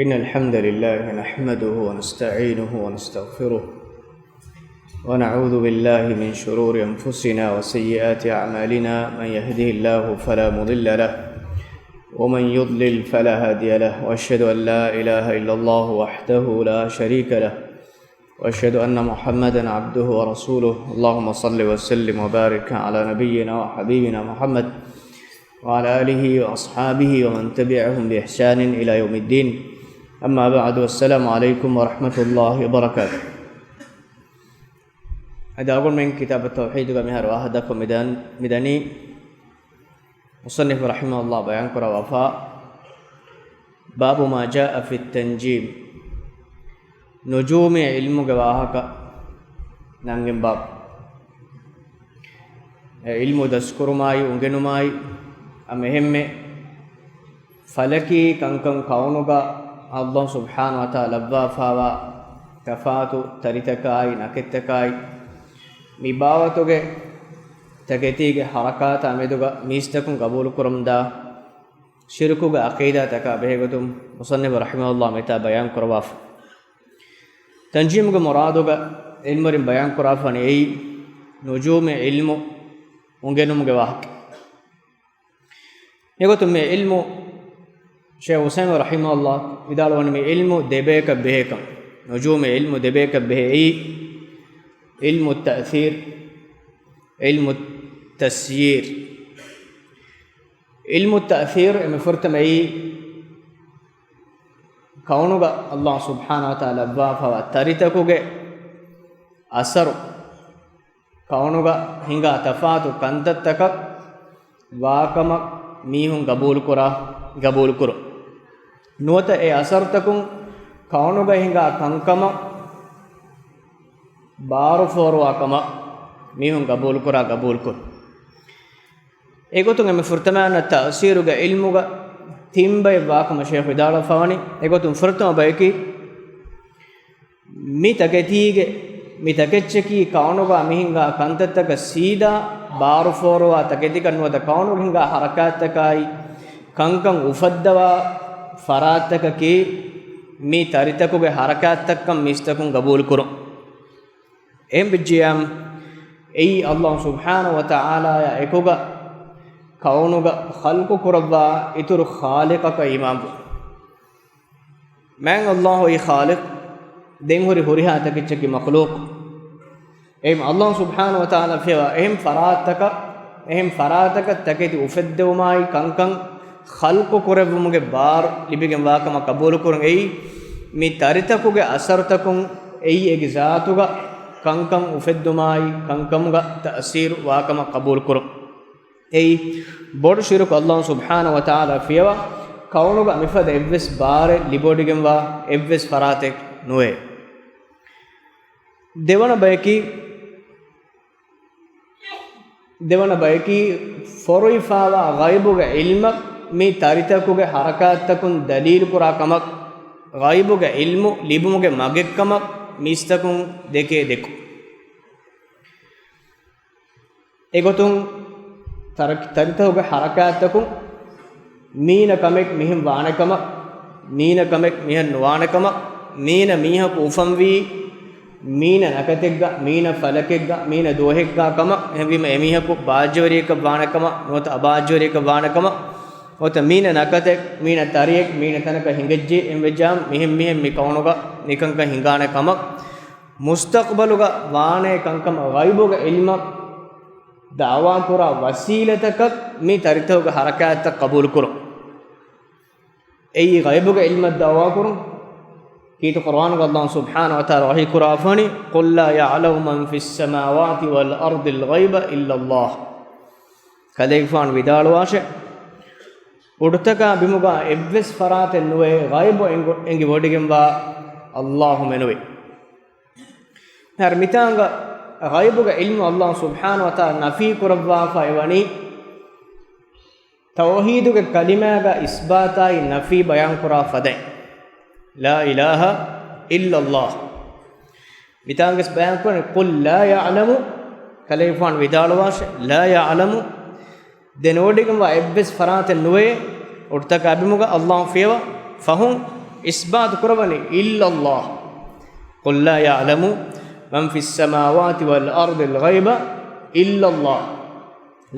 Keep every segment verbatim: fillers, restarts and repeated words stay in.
إن الحمد لله نحمده ونستعينه ونستغفره، ونعوذ بالله من شرور أنفسنا وسيئات أعمالنا. من يهده الله فلا مضل له، ومن يضلل فلا هادي له، وأشهد أن لا إله إلا الله وحده لا شريك له، وأشهد أن محمدا عبده ورسوله. اللهم صل وسلم وبارك على نبينا وحبيبنا محمد وعلى آله وأصحابه ومن تبعهم بإحسان إلى يوم الدين. أما بعد، والسلام عليكم ورحمة الله وبركاته. އަދި އަޅުގަނޑުމެން ކިތާބު ތައުޙީދުގަ މިހާރު އަހަރު ދައްކަ މިދަން-، މިދަނީ މުޞައްނިފު ރަޙިމަހުﷲ ބަޔާންކުރައްވާފަ، باب ما جاء في التنجيم، ނުޖޫމީ ޢިލްމުގެ ވާހަކަ ނަންގެން ބާބު. އެ ޢިލްމު ދަސްކުރުމާއި އުނގެނުމާއި އަމެހެންމެ ފަލަކީ ކަންކަން ކައުނުގަ އަﷲ ސުބްޙާނަހޫ ވަތަޢާލާ ލައްވާފައިވާ ތަފާތު ތަރިތަކާއި ނަކެތްތަކާއި މި ބާވަތުގެ ތަކެތީގެ ހަރަކާތާ މެދުގަ މީސްތަކުން ގަބޫލުކުރަމުންދާ ޝިރުކުގެ ޢަޤީދާތަކާ ބެހޭގޮތުން މުޞައްނިފު ރަޙިމަހުﷲ މިތާ ބަޔާން ކުރައްވާފަ. ތަންޖީމުގެ މުރާދުގަ ޢިލްމުވެރިން ބަޔާން ކުރާފަނީ އެއީ ނުޖޫމީ ޢިލްމު އުނގެނުމުގެ ވާހަކަ. އެގޮތުން މި ޢިލްމު ޝޭޚް ޢުސައިމީން ރަޙިމަހުﷲ ވިދާޅުވަނީ މި ޢިލްމު ދެބަޔަކަށް ބެހޭކަން. ނުޖޫމީ ޢިލްމު ދެބަޔަކަށް ބެހޭ އެއީ ޢިލްމު ތައުޘީރު، ޢިލްމު ތަސްޔީރު. ޢިލްމު ތައުޘީރު އެންމެ ފުރަތަމަ އެއީ ކައުނުގަ އަﷲ ސުބްޙާނަހޫ ވަތަޢާލާ ލައްވާފައިވާ ތަރިތަކުގެ އަސަރު، ކައުނުގަ ހިނގާ ތަފާތު ކަންތައްތަކަށް ވާކަމަށް މީހުން ގަބޫލުކުރާ، ގަބޫލުކުރުން. ނުވަތަ އެ އަސަރުތަކުން ކައުނުގަ ހިނގާ ކަންކަމަށް ބާރު ފޯރުވާ ކަމަށް މީހުން ގަބޫލުކުރާ، ގަބޫލުކުރުން. އެގޮތުން އެންމެ ފުރަތަމައިންނަށް ތައުޘީރުގެ ޢިލްމުގަ ތިން ބައެއް ވާކަމަށް ޝޭޚް ވިދާޅުވެފަވަނީ. އެގޮތުން ފުރަތަމަ ބަޔަކީ މި ތަކެތީގެ، މި ތަކެއްޗަކީ ކައުނުގަ މިހިނގާ ކަންތައްތަކަށް ސީދާ ބާރު ފޯރުވާ ތަކެތިކަން ނުވަތަ ކައުނުގަ ހިނގާ ހަރަކާތްތަކާއި ކަންކަން އުފައްދަވާ ފަރާތްތަކަކީ މި ތަރިތަކުގެ ހަރަކާތްތައްކަން މީސްތަކުން ގަބޫލުކުރުން. އެހެން ވެއްޖިއްޔާ އެއީ އަﷲ ސުބްޙާނަހޫ ވަތަޢާލާއާ އެކުގަ ކައުނުގަ ޚަލްޤު ކުރައްވާ އިތުރު ޚާލިޤަކަށް އީމާންވުން. މާތް އަﷲ އެއީ ޚާލިޤު، ދެން ހުރި ހުރިހާ ތަކެއްޗަކީ މަޚްލޫޤު. އެހެން އަﷲ ސުބްޙާނަހޫ ވަތަޢާލާ ފިޔަވާ އެހެން ފަރާތްތަކަށް، އެހެން ފަރާތަކަށް ތަކެތި އުފެއްދެވުމާއި ކަންކަން ޚަލްޤު ކުރެއްވުމުގެ ބާރު ލިބިގެންވާ ކަމަށް ޤަބޫލުކުރުން. އެއީ މި ތަރިތަކުގެ އަސަރުތަކުން އެއީ އޭގެ ޒާތުގަ ކަންކަން އުފެއްދުމާއި ކަންކަމުގަ ތައުޘީރު ވާކަމަށް ޤަބޫލުކުރުން. އެއީ ބޮޑު ޝިރުކު. އަﷲ ސުބްޙާނަހޫ ވަތަޢާލާ ފިޔަވާ ކައުނުގަ މިފަދަ އެއްވެސް ބާރެއް ލިބިވޮޑިގެންވާ އެއްވެސް ފަރާތެއް ނުވޭ. ދެވަނަ ބަޔަކީ، ދެވަނަ ބަޔަކީ ފޮރުވިފައިވާ ޣައިބުގެ ޢިލްމަށް މި ތަރިތަކުގެ ޙަރަކާތްތަކުން ދަލީލުކުރާ ކަމަށް، ޣައިބުގެ ޢިލްމު ލިބުމުގެ މަގެއްކަމަށް މީސްތަކުން ދެކޭ ދެކުން. އެގޮތުން ތަރަ-، ތަރިތަކުގެ ޙަރަކާތްތަކުން މީނަ ކަމެއް މިހެން ވާނެ ކަމަށް، މީނަ ކަމެއް މިހެން ނުވާނެ ކަމަށް، މީނަ މީހަކު އުފަންވީ މީނަ ނަކަތެއްގަ، މީނަ ފަލަކެއްގަ، މީނަ ދުވަހެއްގަ ކަމަށް، އެހެންވީމަ އެމީހަކު ބާއްޖަވެރިއެއްކަށް ވާނެ ކަމަށް، ނުވަތަ އަބާއްޖަވެރިއެއްކަށް ވާނެ ކަމަށް، ނުވަތަ މީނަ ނަކަތެއް، މީނަ ތަރިއެއް، މީނަ ތަނަކަށް ހިނގައްޖެ، އެންވެއްޖާމަ މިހެން މިހެން މި ކައުނުގަ މިކަންކަން ހިނގާނެ ކަމަށް، މުސްތަޤްބަލުގަ ވާނޭ ކަންކަމަށް ޣައިބުގެ ޢިލްމަށް ދަޢުވާކުރާ ވަސީލަތަކަށް މި ތަރިތަކުގެ ޙަރަކާތްތައް ޤަބޫލުކުރުން. އެއީ ޣައިބުގެ ޢިލްމަށް ދަޢުވާކުރުން. ކީރިތި ޤުރުއާނުގަ އަﷲ ސުބްޙާނަހޫ ވަތަޢާލާ ވަޙީކުރާފަނީ، قل لا يعلم من في السماوات والأرض الغيب إلا الله. ކަލޭގެފާނު ވިދާޅުވާށޭ، އުޑުތަކާ ބިމުގަ އެއްވެސް ފަރާތެއް ނުވޭ ޣައިބު އެނގު-، އެނގިވޮޑިގެންވާ އަﷲ މެނުވީ. މިހާރު މިތާނގަ ޣައިބުގެ ޢިލްމު އަﷲ ސުބްޙާނަހޫ ވަތަޢާލާ ނަފީ ކުރައްވާފައި ވަނީ، ތައުޙީދުގެ ކަލިމާގަ އިސްބާތާއި ނަފީ ބަޔާންކުރާ ފަދައިން. لا إله إلا الله. މިތާނގަސް ބަޔާންކުރަނީ، قل لا يعلم، ކަލޭގެފާނު ވިދާޅުވާށޭ، لا يعلم، ދެނެވޮޑިގެންވާ އެއްވެސް ފަރާތެއް ނުވޭ، އުޑުތަކާ ބިމުގަ އަﷲ ފިޔަވާ ފަހުން، އިސްބާތު ކުރައްވަނީ إلا الله. قل لا يعلم من في السماوات والأرض الغيب إلا الله.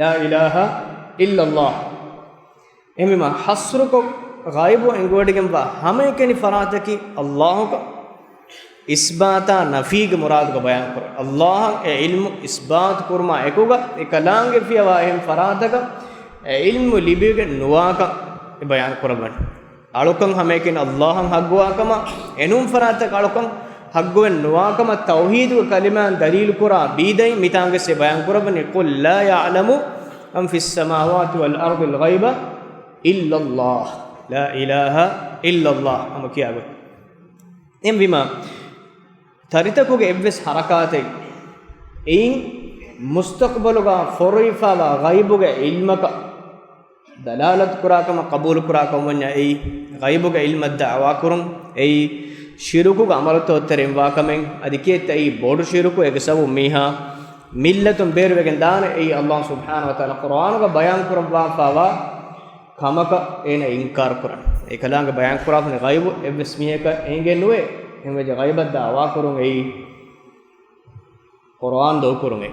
لا إله إلا الله. އެހެންވީމަ ޙަޞްރުކޮށް ޣައިބު އެނގިވަޑިގެންވާ ހަމައެކަނި ފަރާތަކީ ﷲ ގެ އިސްބާތާ ނަފީގެ މުރާދުގަ ބަޔާންކުރޭ. ﷲ އަށް އެ ޢިލްމު އިސްބާތު ކުރުމާ އެކުގަ އެކަލާނގެ ފިޔަވާ އެހެން ފަރާތަކަށް އެ ޢިލްމު ލިބިގެން ނުވާކަން އެ ބަޔާން ކުރައްވަނީ. އަޅުކަން ހަމައެކަނި ﷲ އަށް ޙައްޤުވާކަމަށް، އެނޫން ފަރާތަކަށް އަޅުކަން ޙައްޤުވެ ނުވާކަމަށް ތައުޙީދުގެ ކަލިމާއިން ދަލީލު ކުރާ ބީދައިން މިތާނގެ ސެ ބަޔާން ކުރައްވަނީ، قل لا يعلم من في السماوات والأرض الغيب إلا الله. لا إله إلا الله. ހަމަ ކިޔާގޮތް. އެހެންވީމަ، ތަރިތަކުގެ އެއްވެސް ޙަރަކާތެއް އެއިން މުސްތަޤްބަލުގަ ފޮރުވިފައިވާ ޣައިބުގެ ޢިލްމަކަށް ދަލާލަތު ކުރާކަމަށް ޤަބޫލު ކުރާ ކަމަށް ވަންޏާ އެއީ ޣައިބުގެ ޢިލްމަށް ދަޢުވާ ކުރުން. އެއީ ޝިރުކުގެ ޢަމަލުތަކުގެ ތެރެއިން ވާ ކަމެއް. އަދި ކިއެއްތަ އެއީ ބޮޑު ޝިރުކު، އޭގެ ސަބަބުން މީހާ މިއްލަތުން ބޭރުވެގެން ދާނެ. އެއީ ﷲ ސުބްޙާނަހޫ ވަތަޢާލާ ޤުރްއާނުގަ ބަޔާން ކުރައްވާފައިވާ ކަމަކަށް އޭނަ އިންކާރު ކުރަން. އެކަލާނގެ ބަޔާން ކުރާފަ ވަނީ ޣައިބު އެއްވެސް މީހަކަށް އެނގޭނެ ނުވޭ. އެހެންވެއްޖެ ޣައިބަށް ދަޢުވާ ކުރުން އެއީ ޤުރްއާން ދޮގު ކުރުމޭ.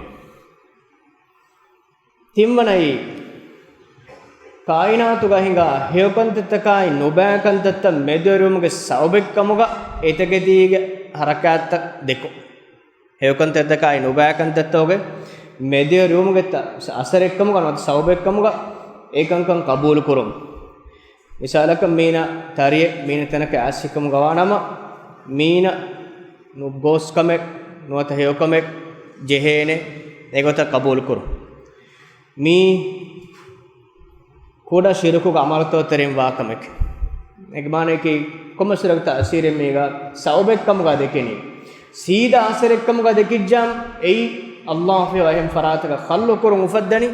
ތިންވަނައީ، ކާއިނާތުގަ ހިނގާ ހެޔޮކަންތައްތަކާއި ނުބައި ކަންތައްތައް މެދުވެރިވުމުގެ ސަބަބެއްކަމުގަ އެތަކެތީގެ ޙަރަކާތްތައް ދެކުން. ހެޔޮކަންތައްތަކާއި ނުބައި ކަންތައްތަކުގެ މެދުވެރިވުމުގެ ތަ-، އަސަރެއްކަމުގަ ނުވަތަ ސަބަބެއްކަމުގަ އެކަންކަން ޤަބޫލު ކުރުން. މިސާލަކަށް، މީނަ ތަރިއެއް މީނަ ތަނަކަށް އައިސްފިކަމުގަ ވާނަމަ، މީނަ ނުގޯސްކަމެއް ނުވަތަ ހެޔޮކަމެއް ޖެހޭނެ، އެގޮތަށް ޤަބޫލު ކުރުން. މީ ކުޑަ ޝިރުކުގެ ޢަމަލުތަކުގެ ތެރެއިން ވާ ކަމެކޭ. އޭގެ މާނައަކީ، ކޮންމެސް ވަރަކަށް ތައުސީރެއް މީގަ ސަބަބެއްކަމުގަ ދެކެނީ. ސީދާ އަސަރެއްކަމުގަ ދެކިއްޖާ، އެއީ ﷲ ފިޔަވާ އެހެން ފަރާތަކަށް ޚަލްޤު ކުރުން އުފައްދަނީ.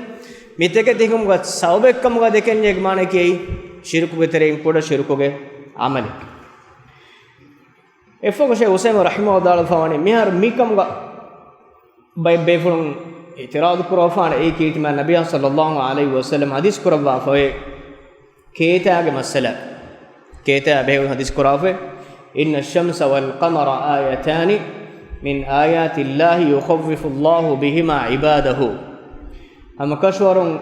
މިތަކެތިކަމުގަ ސަބަބެއްކަމުގަ ދެކެންޖެހޭ މާނައަކީ، އެއީ ޝިރުކުގެ ތެރެއިން ކުޑަ ޝިރުކުގެ ޢަމަލެއް. އެއަށްފަހު ޝޭޚް ޢުސައިމީން ރަޙިމަހުﷲ ވަދާޅުވެފަ ވަނީ، މިހާރު މިކަމުގަ ބައެއް ބޭފުޅުން އިޢުތިރާޟު ކުރައްވާނެ، އެއީ ކީރިތި މާތް ނަބިއްޔާ ޞައްލައްލާހު ޢަލައިހި ވަސައްލަމަ ޙަދީޘް ކުރައްވާފައިވޭ ކޭތާގެ މައްސަލަ. ކޭތާ ބެހޭގޮތުން ޙަދީޘް ކުރައްވާފައި، إن الشمس والقمر آيتان من آيات الله يخوف الله بهما عباده. ހަމަކަށަވަރުން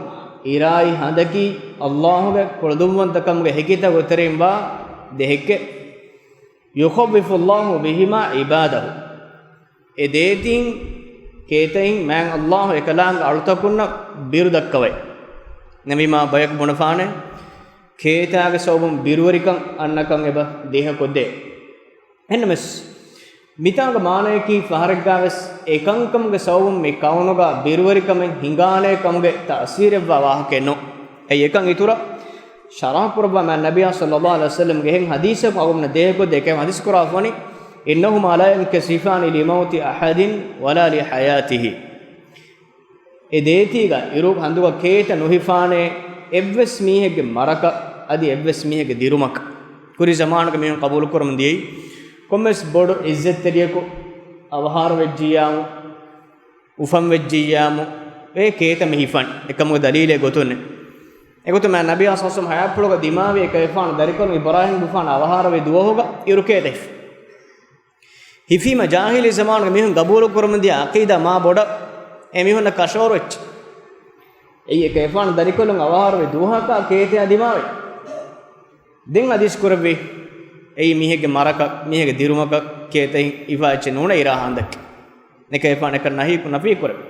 އިރާއި ހަނދަކީ ﷲ ގެ ކުޅަދުންވަންތަކަމުގެ ހެކިތަކުގެ ތެރެއިން ވާ ދެ ހެއްކެއް. يخوف الله بهما عباده. އެ ދޭތިން ކޭތައިން މާތް ﷲ އެކަލާނގެ އަޅުތަކުންނަށް ބިރު ދައްކަވައި. ނަބީ، މާ ބަޔަކު ބުނެފާނެ، ކޭތާގެ ސަބަބުން ބިރުވެރިކަން އަންނަކަން އެބަ ދޭހަކޮށްދޭ. އެހެންނަމަވެސް، މިތާނގެ މާނައަކީ ފަހަރެއްގަވެސް އެކަންކަމުގެ ސަބަބުން މި ކައުނުގަ ބިރުވެރިކަމެއް ހިނގާނޭ ކަމުގެ ތައުސީރެއްވާ ވާހަކައެއް ނޫން. އެއީ އެކަން އިތުރަށް ޝަރަޙަ ކުރައްވާ މާތް ނަބިއްޔާ ޞައްލައްލާހު ޢަލައިހި ވަސައްލަމްގެ އެހެން ޙަދީޘެއް އަޅުގަނޑުމެންނަށް ދޭހަކޮށްދޭ. އެކަމަކު ޙަދީޘް ކުރައްވާފަ ވަނީ، إنهما لا ينكشفان لموت أحد ولا لحياته. އެ ދޭތީގަ އިރު ހަނދުގަ ކޭތައް ނުހިފާނެ، އެއްވެސް މީހެއްގެ މަރަކަށް އަދި އެއްވެސް މީހެއްގެ ދިރުމަކަށް. ކުރީ ޒަމާނުގަ މީހުން ޤަބޫލު ކުރަމުން ދިޔައީ، ކޮންމެސް ބޮޑު ޢިއްޒަތްތެރިޔަކު އަވަހާރަވެއްޖިއްޔާމު، އުފަންވެއްޖިއްޔާމު، އެ ކޭތައް މި ހިފަން. އެކަމުގެ ދަލީލެއް ގޮތުން ނެތް. އެގޮތުން މާތް ނަބިއްޔާ ޞައްލައްލާހު ޢަލައިހި ވަސައްލަމް ޙަޔާތްޕުޅުގަ ދިމާވި އެކަލޭގެފާނު ދަރިކަލުން އިބްރާހީމްގެފާނު އަވަހާރަވި ދުވަހުގަ އިރު ކޭތައް ހިފި. ހިފީމަ ޖާހިލީ ޒަމާނުގަ މީހުން ޤަބޫލު ކުރަމުން ދިޔަ ޢަޤީދާ މާ ބޮޑަށް އެ މީހުންނަށް ކަށަވަރު ވެއްޖެ. އެއީ އެކަލޭގެފާނު ދަރިކަލުން އަވަހާރަވި ދުވަހަކާ ކޭތައް ދިމާވި. ދެން ޙަދީޘް ކުރެއްވި، އެއީ މީހެއްގެ މަރަކަށް، މީހެއްގެ ދިރުމަކަށް ކޭތައް ހިފާ އެއްޗެއް ނޫނޭ އިރާ ހަނދަކީ. އެކަލޭގެފާނު އެކަން ނަހީ، ނަފީ ކުރެއްވި.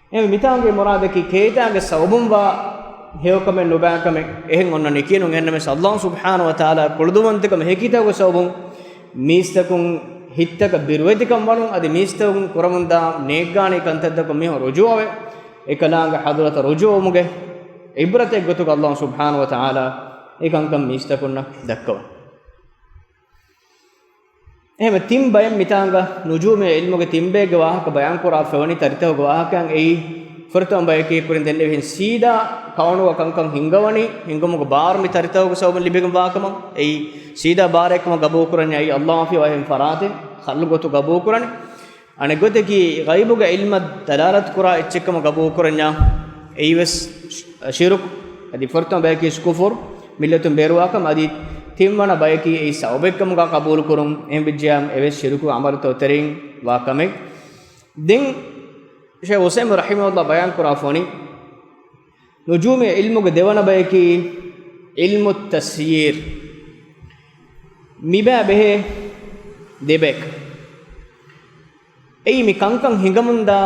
އެހެންވެ، މިތާނގެ މުރާދަކީ ކޭތާގެ ސަބަބުން ވާ ހެޔޮކަމެއް ނުބައިކަމެއް އެހެން އޮންނަނީ ކިޔަނުން. އެހެންނަމަވެސް، ﷲ ސުބްޙާނަހޫ ވަތަޢާލާ ކުޅަދުންވަންތަކަމުގެ ހެކިތަކުގެ ސަބަބުން މީސްތަކުން ހިތްތަކަށް ބިރުވެތިކަން ވަނުން، އަދި މީސްތަކުން ކުރަމުންދާ ނޭއްގާނީ ކަންތައްތަކުން މީހުން ރުޖޫޢަވެ، އެކަލާނގެ ޙަޟްރަތަށް ރުޖޫޢަވުމުގެ ޢިބްރަތެއް ގޮތުގަ ﷲ ސުބްޙާނަހޫ ވަތަޢާލާ އެކަންކަން މީސްތަކުންނަށް ދައްކަވަން. އެހެންވެ، ތިން ބައެއް މިތާނގަ ނުޖޫމީ ޢިލްމުގެ ތިން ބައެއްގެ ވާހަކަ ބަޔާން ކުރާފައިވަނީ. ތަރިތަކުގެ ވާހަކައިން އެއީ ފުރަތަމަ ބަޔަކީ ކުރިން ދެންނެވިހެން ސީދާ ކައުނުގަ ކަންކަން ހިންގަވަނީ، ހިންގުމުގެ ބާރު މި ތަރިތަކުގެ ސަބަބުން ލިބިގެން ވާކަމަށް. އެއީ ސީދާ ބާރެއްކަމަށް ގަބޫލު ކުރަންޏާ އެއީ ﷲ ފިޔަވާ އެހެން ފަރާތެއް ޚަލްޤު ގޮތު ގަބޫލު ކުރަނީ. އަނެއް ގޮތަކީ، ޣައިބުގެ ޢިލްމަށް ދަލާލަތު ކުރާ އެއްޗެއްކަމަށް ގަބޫލު ކުރަންޏާ، އެއީވެސް ޝިރުކު. އަދި ފުރަތަމަ ބަޔަކީ ކުފުރު، މިއްލަތުން ބޭރުވާކަން. އަދި ތިންވަނަ ބަޔަކީ އެއީ ސަބަބެއްކަމުގަ ޤަބޫލުކުރުން. އެހެންވެއްޖިއްޔާ އެވެސް ޝިރުކު ޢަމަލުތައް ތެރެއިން ވާ ކަމެއް. ދެން ޝޭޚް ޢުސައިމީން ރަޙިމަހުﷲ ބަޔާން ކުރާފަ ވަނީ، ނުޖޫމީ ޢިލްމުގެ ދެވަނަ ބަޔަކީ ޢިލްމު ތަސްޔީރު. މިބައި ބެހޭ ދެބަޔަކަށް. އެއީ މި ކަންކަން ހިނގަމުންދާ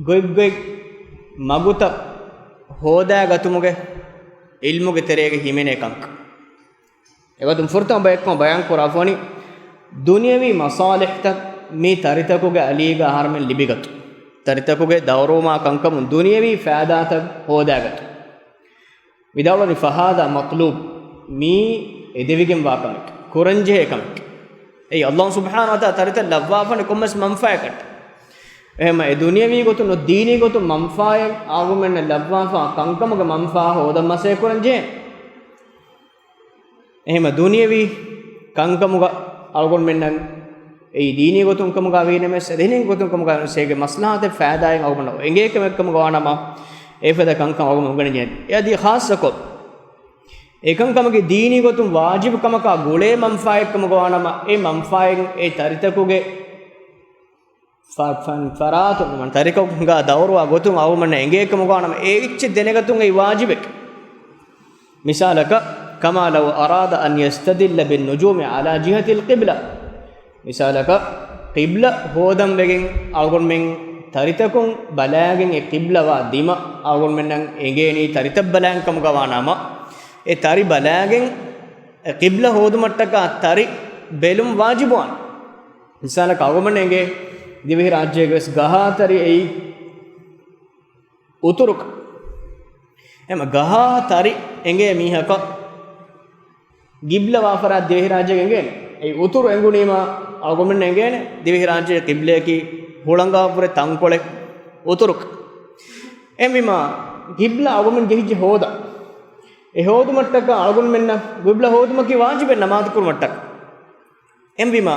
ގޮތްގޮތް މަގުތައް ހޯދާގަތުމުގެ ޢިލްމުގެ ތެރޭގަ ހިމެނޭ ކަންކަން. އެގޮތުން ފުރަތަމަ ބަޔަކު ބަޔާން ކުރާފަ ވަނީ، ދުނިޔަވީ މަޞާލިޙްތައް މި ތަރިތަކުގެ އަލީގަ އަހަރުމެން ލިބިގަތުން. ތަރިތަކުގެ ދައުރުވުމާ ކަންކަމުން ދުނިޔަވީ ފައިދާތައް ހޯދާގަތުން. ވިދާޅުވަނީ، ފަހާދާ މަޠްލޫބު، މީ އެދެވިގެންވާ ކަމެއް، ކުރަންޖެހޭ ކަމެއް. އެއީ ﷲ ސުބްޙާނަހޫ ވަތަޢާލާ ތަރިތައް ލައްވާފަނެ ކޮންމެސް މަންފާއަކަށް. އެހެންމަ އެ ދުނިޔަވީ ގޮތުން ނު ދީނީ ގޮތުން މަންފާއެއް އަޅުގަނޑުމެންނަށް ލައްވާފަ ކަންކަމުގެ މަންފާ ހޯދަން މަސައްކަތް ކުރަންޖެހޭ. އެހެންމަ ދުނިޔަވީ ކަންކަމުގަ އަޅުގަނޑުމެންނަށް އެއީ ދީނީ ގޮތުން ކަމުގަ ވީނަމަވެސް، އެ ދީނީ ގޮތުން ކަމުގަ ވީނަމަވެސް، އޭގެ މަސްލަހަތެއް ފައިދާއެއް އަޅުގަނޑަށް އެނގޭ ކަމެއް ކަމުގަ ވާނަމަ، އެފަދަ ކަންކަން އަޅުގަނޑު އުނގެނިގެން. އެ އަދި ޚާއްޞަކޮށް، އެކަންކަމަކީ ދީނީ ގޮތުން ވާޖިބު ކަމަކާ ގުޅޭ މަންފާއެއް ކަމުގަ ވާނަމަ، އެ މަންފާއެއް އެ ތަރިތަކުގެ ފަ-، ފަން-، ފަރާތުން، ތަރިތަކުގަ ދައުރުވާ ގޮތުން އަޅުގަނޑުމެންނަށް އެނގޭ ކަމުގަ ވާނަމަ، އެ އެއްޗެއް ދެނެގަތުން އެއީ ވާޖިބެކޭ. މިސާލަކަށް، كما لو أراد أن يستدل بالنجوم على جهة القبلة. މިސާލަކަށް، ޤިބްލަ ހޯދަން ވެގެން އަޅުގަނޑުމެން ތަރިތަކުން ބަލާގެން އެ ޤިބްލަ ވާ ދިމަ އަޅުގަނޑުމެންނަށް އެނގޭނީ ތަރިތައް ބަލާން ކަމުގަ ވާނަމަ، އެ ތަރި ބަލާގެން އެ ޤިބްލަ ހޯދުމަށްޓަކާ ތަރި ބެލުން ވާޖިބުވާނެ. މިސާލަކަށް އަޅުގަނޑުމެން އެނގޭ ދިވެހިރާއްޖޭގަވެސް ގަހާ ތަރި އެއީ އުތުރުކަން. އެހެންމަ ގަހާ ތަރި އެނގޭ މީހަކަށް ޤިބްލަ ވާ ފަރާތް ދިވެހިރާއްޖޭގަ އެނގޭނެ. އެއީ އުތުރު އެނގުނީމާ އަޅުގަނޑުމެންނަށް އެނގޭނެ ދިވެހިރާއްޖޭގެ ޤިބްލަޔަކީ ހުޅަނގާ ބުރެ ތަންކޮޅެއް އުތުރުކަން. އެހެންވީމާ، ޤިބްލަ އަޅުގަނޑުމެން ޖެހިއްޖެ ހޯދަން. އެ ހޯދުމަށްޓަކާ އަޅުގަނޑުމެންނަށް ޤިބްލަ ހޯދުމަކީ ވާޖިބެއް ނަމާދު ކުރުމަށްޓަކާ. އެހެންވީމާ،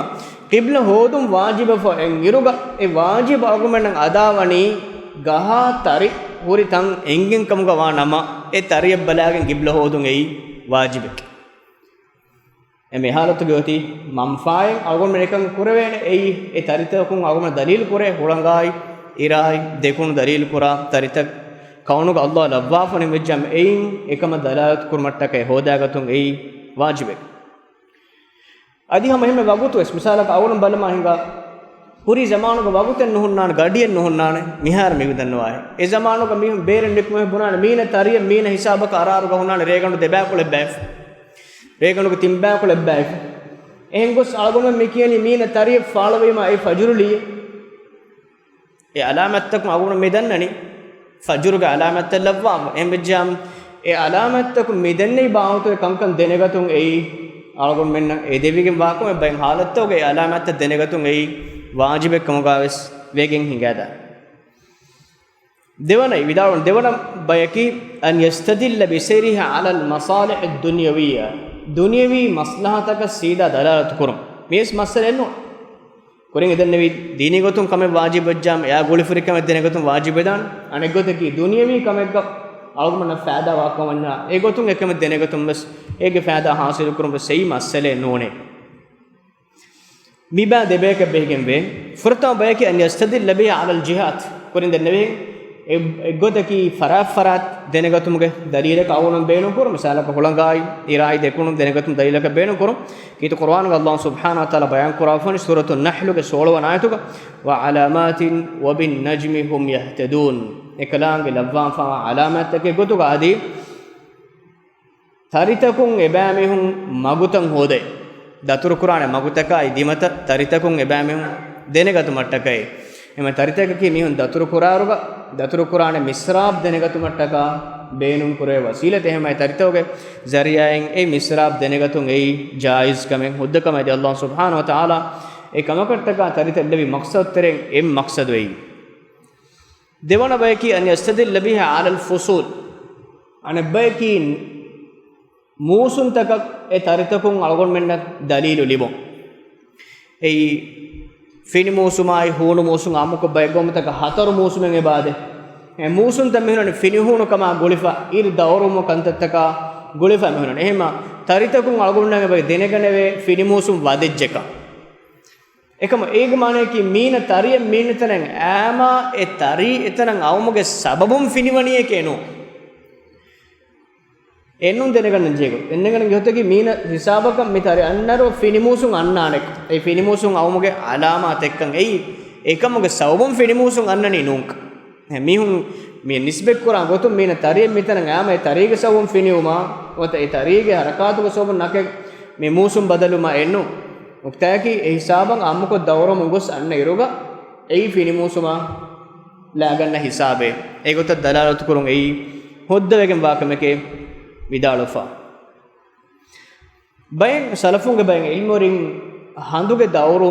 ޤިބްލަ ހޯދުން ވާޖިބަށް އިރުގަ، އެ ވާޖިބު އަޅުގަނޑުމެންނަށް އަދާވަނީ ގަހާ ތަރި ހުރި ތަން އެނގެން ކަމުގަ ވާ ނަމަ، އެ ތަރިޔަށް ބަލާގެން ޤިބްލަ ހޯދުން އެއީ ވާޖިބެކޭ. އެ މި ޙާލަތުގަ އޮތީ މަންފާއެއް އަޅުގަނޑުމެން އެކަން ކުރެވޭނެ. އެއީ އެ ތަރިތަކުން އަޅުގަނޑު ދަލީލު ކުރޭ، ހުޅަނގާއި، އިރާއި، ދެކުނު ދަލީލު ކުރާ ތަރިތައް ކައުނުގަ ﷲ ލައްވާފަނެ ވެއްޖާމަ، އެއިން އެކަމަށް ދަލާލަތު ކުރުމަށްޓަކައި ހޯދާގަތުން އެއީ ވާޖިބެއް. އަދި ހަމަ އެހެންމެ ވަގުތުވެސް، މިސާލަކަށް އަޅުގަނޑު ބަލަމާ ހިނގާ، ކުރީ ޒަމާނުގަ ވަގުތެއް ނުހުންނާނެ، ގަޑިއެއް ނުހުންނާނެ، މިހާރު މި ދަންނަވާހެން. އެ ޒަމާނުގަ މީހުން ބޭރެއް ނިކުމެ ބުނާނެ، މީނަ ތަރިޔަށް މީނަ ހިސާބަކަށް އަރާރުގަ ހުންނާނެ ރޭގަނޑު ދެބައިކުޅަ އެއްބައިފަ. ރޭގަނޑުގެ ތިންބައިކުޅަ އެއްބައިފަ. އެހެން ގޮސް އަޅުގަނޑު މި ކިޔަނީ މީނަ ތަރިޔަށް ފާޅުވީމާ އެ ފަޖުރު ލިޔެ. އެ އަލާމަތްތަކުން އަޅުގަނޑު މި ދަންނަނީ، ފަޖުރުގެ އަލާމަތްތައް ލައްވާފަ. އެހެންވެއްޖާމަ، އެ އަލާމަތްތަކުން މި ދެންނެވި ބާވަތުގެ ކަންކަން ދެނެގަތުން އެއީ، އަޅުގަނޑުމެންނަށް އެދެވިގެން ވާކަމެއް ބައެއް ޙާލަތްތަކުގައި އެ އަލާމަތްތައް ދެނެގަތުން އެއީ، ވާޖިބެއް ކަމުގަވެސް ވެގެން ހިނގާދާނެ. ދެވަނަ، ވިދާޅުވަން ދެވަނަ ބަޔަކީ، أن يستدل بسيره على المصالح الدنيوية. ދުނިޔަވީ މަސްލަހަތަކަށް ސީދާ ދަލާލަތު ކުރުން. މިވެސް މައްސަލައެއް ނޫން. ކުރިން އެދެންނެވި ދީނީ ގޮތުން ކަމެއް ވާޖިބު ވެއްޖާމަ، އެއާ ގުޅިފުރި ކަމެއް ދެނެގަތުން ވާޖިބު ވެދާނެ. އަނެއް ގޮތަކީ، ދުނިޔަވީ ކަމެއްގަ އަޅުގަނޑަށް ފައިދާ ވާކަމަށް ވަންޏާ، އެ ގޮތުން އެކަމެއް ދެނެގަތުން ވެސް، އޭގެ ފައިދާ ޙާޞިލު ކުރުން ވެސް އެއީ މައްސަލައެއް ނޫނޭ. މިބާ ދެބަޔަކަށް ބެހިގެންވޭ. ފުރަތަމަ ބަޔަކީ، أن يستدل به على الجهات. ކުރިން ދެންނެވިހެން، އެ، އެއްގޮތަކީ ފަރާތް ފަރާތް ދެނެގަތުމުގެ ދަލީލަކަށް އަޅުގަނޑު ބޭނުން ކުރުން. މިސާލަކަށް ހުޅަނގާއި، އިރާއި ދެކުނު ދެނެގަތުމުގެ ދަލީލަކަށް ބޭނުން ކުރުން. ކީރިތި ޤުރުއާނުގަ ﷲ ސުބްޙާނަހޫ ވަތަޢާލާ ބަޔާން ކުރާފަވަނީ ސޫރަތު ނަޙްލުގެ ސޯޅަވަނަ އާޔަތުގަ، وعلامات وبالنجم هم يهتدون. އެކަލާނގެ ލައްވާފަވާ ޢަލާމާތްތަކެއް ގޮތުގަ އަދި، ތަރިތަކުން އެބައިމީހުން މަގުތައް ހޯދޭ. ދަތުރުކުރާނެ މަގުތަކާއި ދިމަތައް ތަރިތަކުން އެބައިމީހުން ދެނެގަތުމަށްޓަކައި. އެހެންމަ ތަރިތަކަކީ މީހުން ދަތުރުކުރާއިރުގަ، ދަތުރުކުރާނެ މިސްރާބް ދެނެގަތުމަށްޓަކާ ބޭނުން ކުރޭ ވަސީލަތެއް. އެހެންމަ ތަރިތަކުގެ ޒަރީޢާއިން އެ މިސްރާބް ދެނެގަތުން އެއީ ޖާއިޒް ކަމެއް، ހުއްދަ ކަމެއް. އަދި ﷲ ސުބްޙާނަހޫ ވަތަޢާލާ އެ ކަމަކަށްޓަކާ ތަރިތައް ލެއްވި މަޤްޞަދުތެރެއިން އެއް މަޤްޞަދު އެއީ. ދެވަނަ ބަޔަކީ، أن يستدل به على الفصول. އަނެއް ބަޔަކީ، މޫސުންތަކަށް އެ ތަރިތަކުން އަޅުގަނޑުމެންނަށް ދަލީލު ލިބުން. އެއީ، ފިނި މޫސުމާއި ހޫނު މޫސުން އާއްމުކޮށް ބައެއް ގައުމުތަކަށް ހަތަރު މޫސުމެއް އެބައާދޭ. އެ މޫސުންތައް މިހުންނަނީ ފިނިހޫނު ކަމާ ގުޅިފަ، އިރު ދައުރުވުމު ކަންތައްތަކާ ގުޅިފަ މިހުންނަނީ. އެހެންމަ ތަރިތަކުން އަޅުގަނޑުމެންނަށް ދެނެގަނެވޭ ފިނިމޫސުން ވަދެއްޖެކަން. އެކަމަ އޭގެ މާނަޔަކީ މީނަ ތަރިއެއް މީނަ ތަނެއް އައިމާ އެ ތަރި އެތަނަށް އައުމުގެ ސަބަބުން ފިނިވަނީއެކޭ ނޫން. އެނޫން ދެނެގަންނަން ޖެހޭ ގޮތް. ދެނެގަންނަން ޖެހޭ ގޮތަކީ މީނަ ހިސާބަކަށް މި ތަރި އަންނައިރު ފިނިމޫސުން އަންނާނެ. އެ ފިނިމޫސުން އައުމުގެ އަލާމާތެއްކަން އެއީ. އެކަމުގެ ސަބަބުން ފިނިމޫސުން އަންނަނީ ނޫންކަން. މީހުން މި ނިސްބަތްކުރާ ގޮތުން މީނަ ތަރިއެއް މިތަނަށް އައިމަ އެ ތަރީގެ ސަބަބުން ފިނިވުމާ ނުވަތަ އެ ތަރީގެ ހަރަކާތުގެ ސަބަބުން ނަކެއް މި މޫސުން ބަދަލުވުމާ އެއްނޫން. ނުކުތާއަކީ އެ ހިސާބަށް އާއްމުކޮށް ދައުރަމުން ގޮސް އަންނަ އިރުގަ އެއީ ފިނިމޫސުމާ ލާގަންނަ ހިސާބެއް. އެގޮތަށް ދަލާލަތުކުރުން އެއީ ހުއްދަވެގެންވާ ކަމެކޭ ވިދާޅުވެފަ. ބައެއް ސަލަފުންގެ ބައެއް ޢިލްމުވެރިން ހަނދުގެ ދައުރު،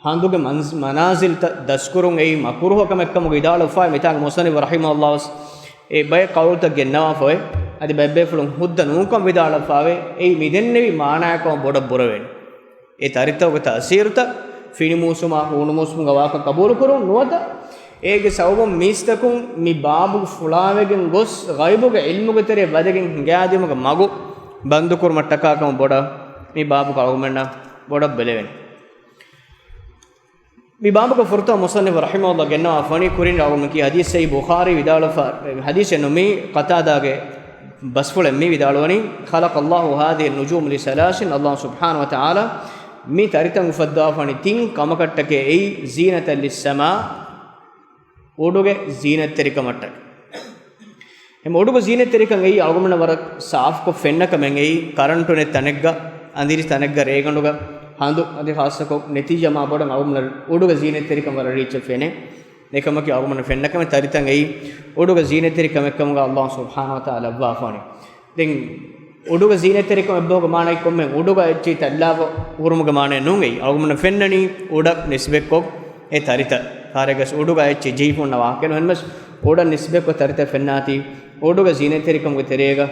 ހަނދުގެ މަންޒް-، މަނާޒިލްތައް ދަސްކުރުން އެއީ މަކުރުހު ކަމެއްކަމުގަ ވިދާޅުވެފައި، މިތާގެ މުޞައްނިފު ރަޙިމަހުﷲ ވެސް އެ ބައެއް ޤައުލުތައް ގެންނަވާފަވޭ. އަދި ބައެއް ބޭފުޅުން ހުއްދަ ނޫންކަން ވިދާޅުވެފަވޭ. އެއީ މިދެންނެވި މާނާއަކަށް ބޮޑަށް ބުރަވޭނެ. އެ ތަރިތަކުގެ ތައުސީރުތައް ފިނިމޫސުމާ ހޫނުމޫސުމުގަ ވާކަން ޤަބޫލުކުރުން ނުވަތަ، އޭގެ ސަބަބުން މީސްތަކުން މި ބާބުގަ ފުޅާވެގެން ގޮސް، ޣައިބުގެ ޢިލްމުގެ ތެރެއަށް ވަދެގެން ހިނގާދިޔުމުގެ މަގު ބަންދުކުރުމަށްޓަކާ ކަމަށް ބޮޑަށް މި ބާބުގަ އަޅުގަނޑުމެންނަށް ބޮޑަށް ބެލެވޭނެ. މި ބާބުގެ ފުރަތަމަ މުޞައްނިފު ރަޙިމަހުﷲ ގެންނަވާ ފަނި ކުރިން އަޅުގަނޑުމެން ކީ ޙަދީޘް ޞައްޙަ ބުޚާރީ ވިދާޅުވެފަ، ޙަދީޘެއް ނޫން މީ، ޤަތާދާގެ ބަސްފުޅެއް މި ވިދާޅުވަނީ، خلق الله هذه النجوم لثلاث، ﷲ ސުބްޙާނަހޫ ވަތަޢާލާ މި ތަރިތައް އުފައްދަވާފަނި ތިން ކަމަކަށްޓަކައި، އެއީ زينة للسماء، އުޑުގެ ޒީނަތްތެރިކަމަށްޓަކައި. އެމަ އުޑުގެ ޒީނަތްތެރިކަން އެއީ އަޅުގަނޑުމެންނަށް ވަރަށް ސާފުކޮށް ފެންނަ ކަމެއް. އެއީ ކަރަންޓު ނެތް ތަނެއްގަ، އަނދިރި ތަނެއްގަ، ރޭގަނޑުގަ، ހަނދު އަދި ޚާއްޞަކޮށް ނެތިޖަމާ ބޮޑަށް އަޅުގަނޑުމެން އުޑުގެ ޒީނަތްތެރިކަން ވަރަށް ރީއްޗަށް ފެނޭ. އެކަމަކީ އަޅުގަނޑު ފެންނަ ކަމެއް ތަރިތައް އެއީ އުޑުގެ ޒީނަތްތެރި ކަމެއްކަމުގަ ﷲ ސުބްޙާނަހޫ ވަތަޢާލާ ލައްވާފާނެ. ދެން އުޑުގެ ޒީނަތްތެރިކަމަށް އެއްބަހުގެ މާނައެއް ކޮންމެ އުޑުގަ އެއްޗެހި ތައްލާފަ ހުރުމުގެ މާނައެއް ނޫން އެއީ. އަޅުގަނޑު ފެންނަނީ އުޑަށް ނިސްބަތްކޮށް އެ ތަރިތައް. ކާރޭގަސް އުޑުގަ އެއްޗެހި ޖެހިފަ ހުންނަ ވާހަކައެއް ނޫން. އެހެންވެސް އުޑަށް ނިސްބަތްކޮށް ތަރިތައް ފެންނާތީ އުޑުގެ ޒީނަތްތެރިކަމުގެ ތެރޭގަ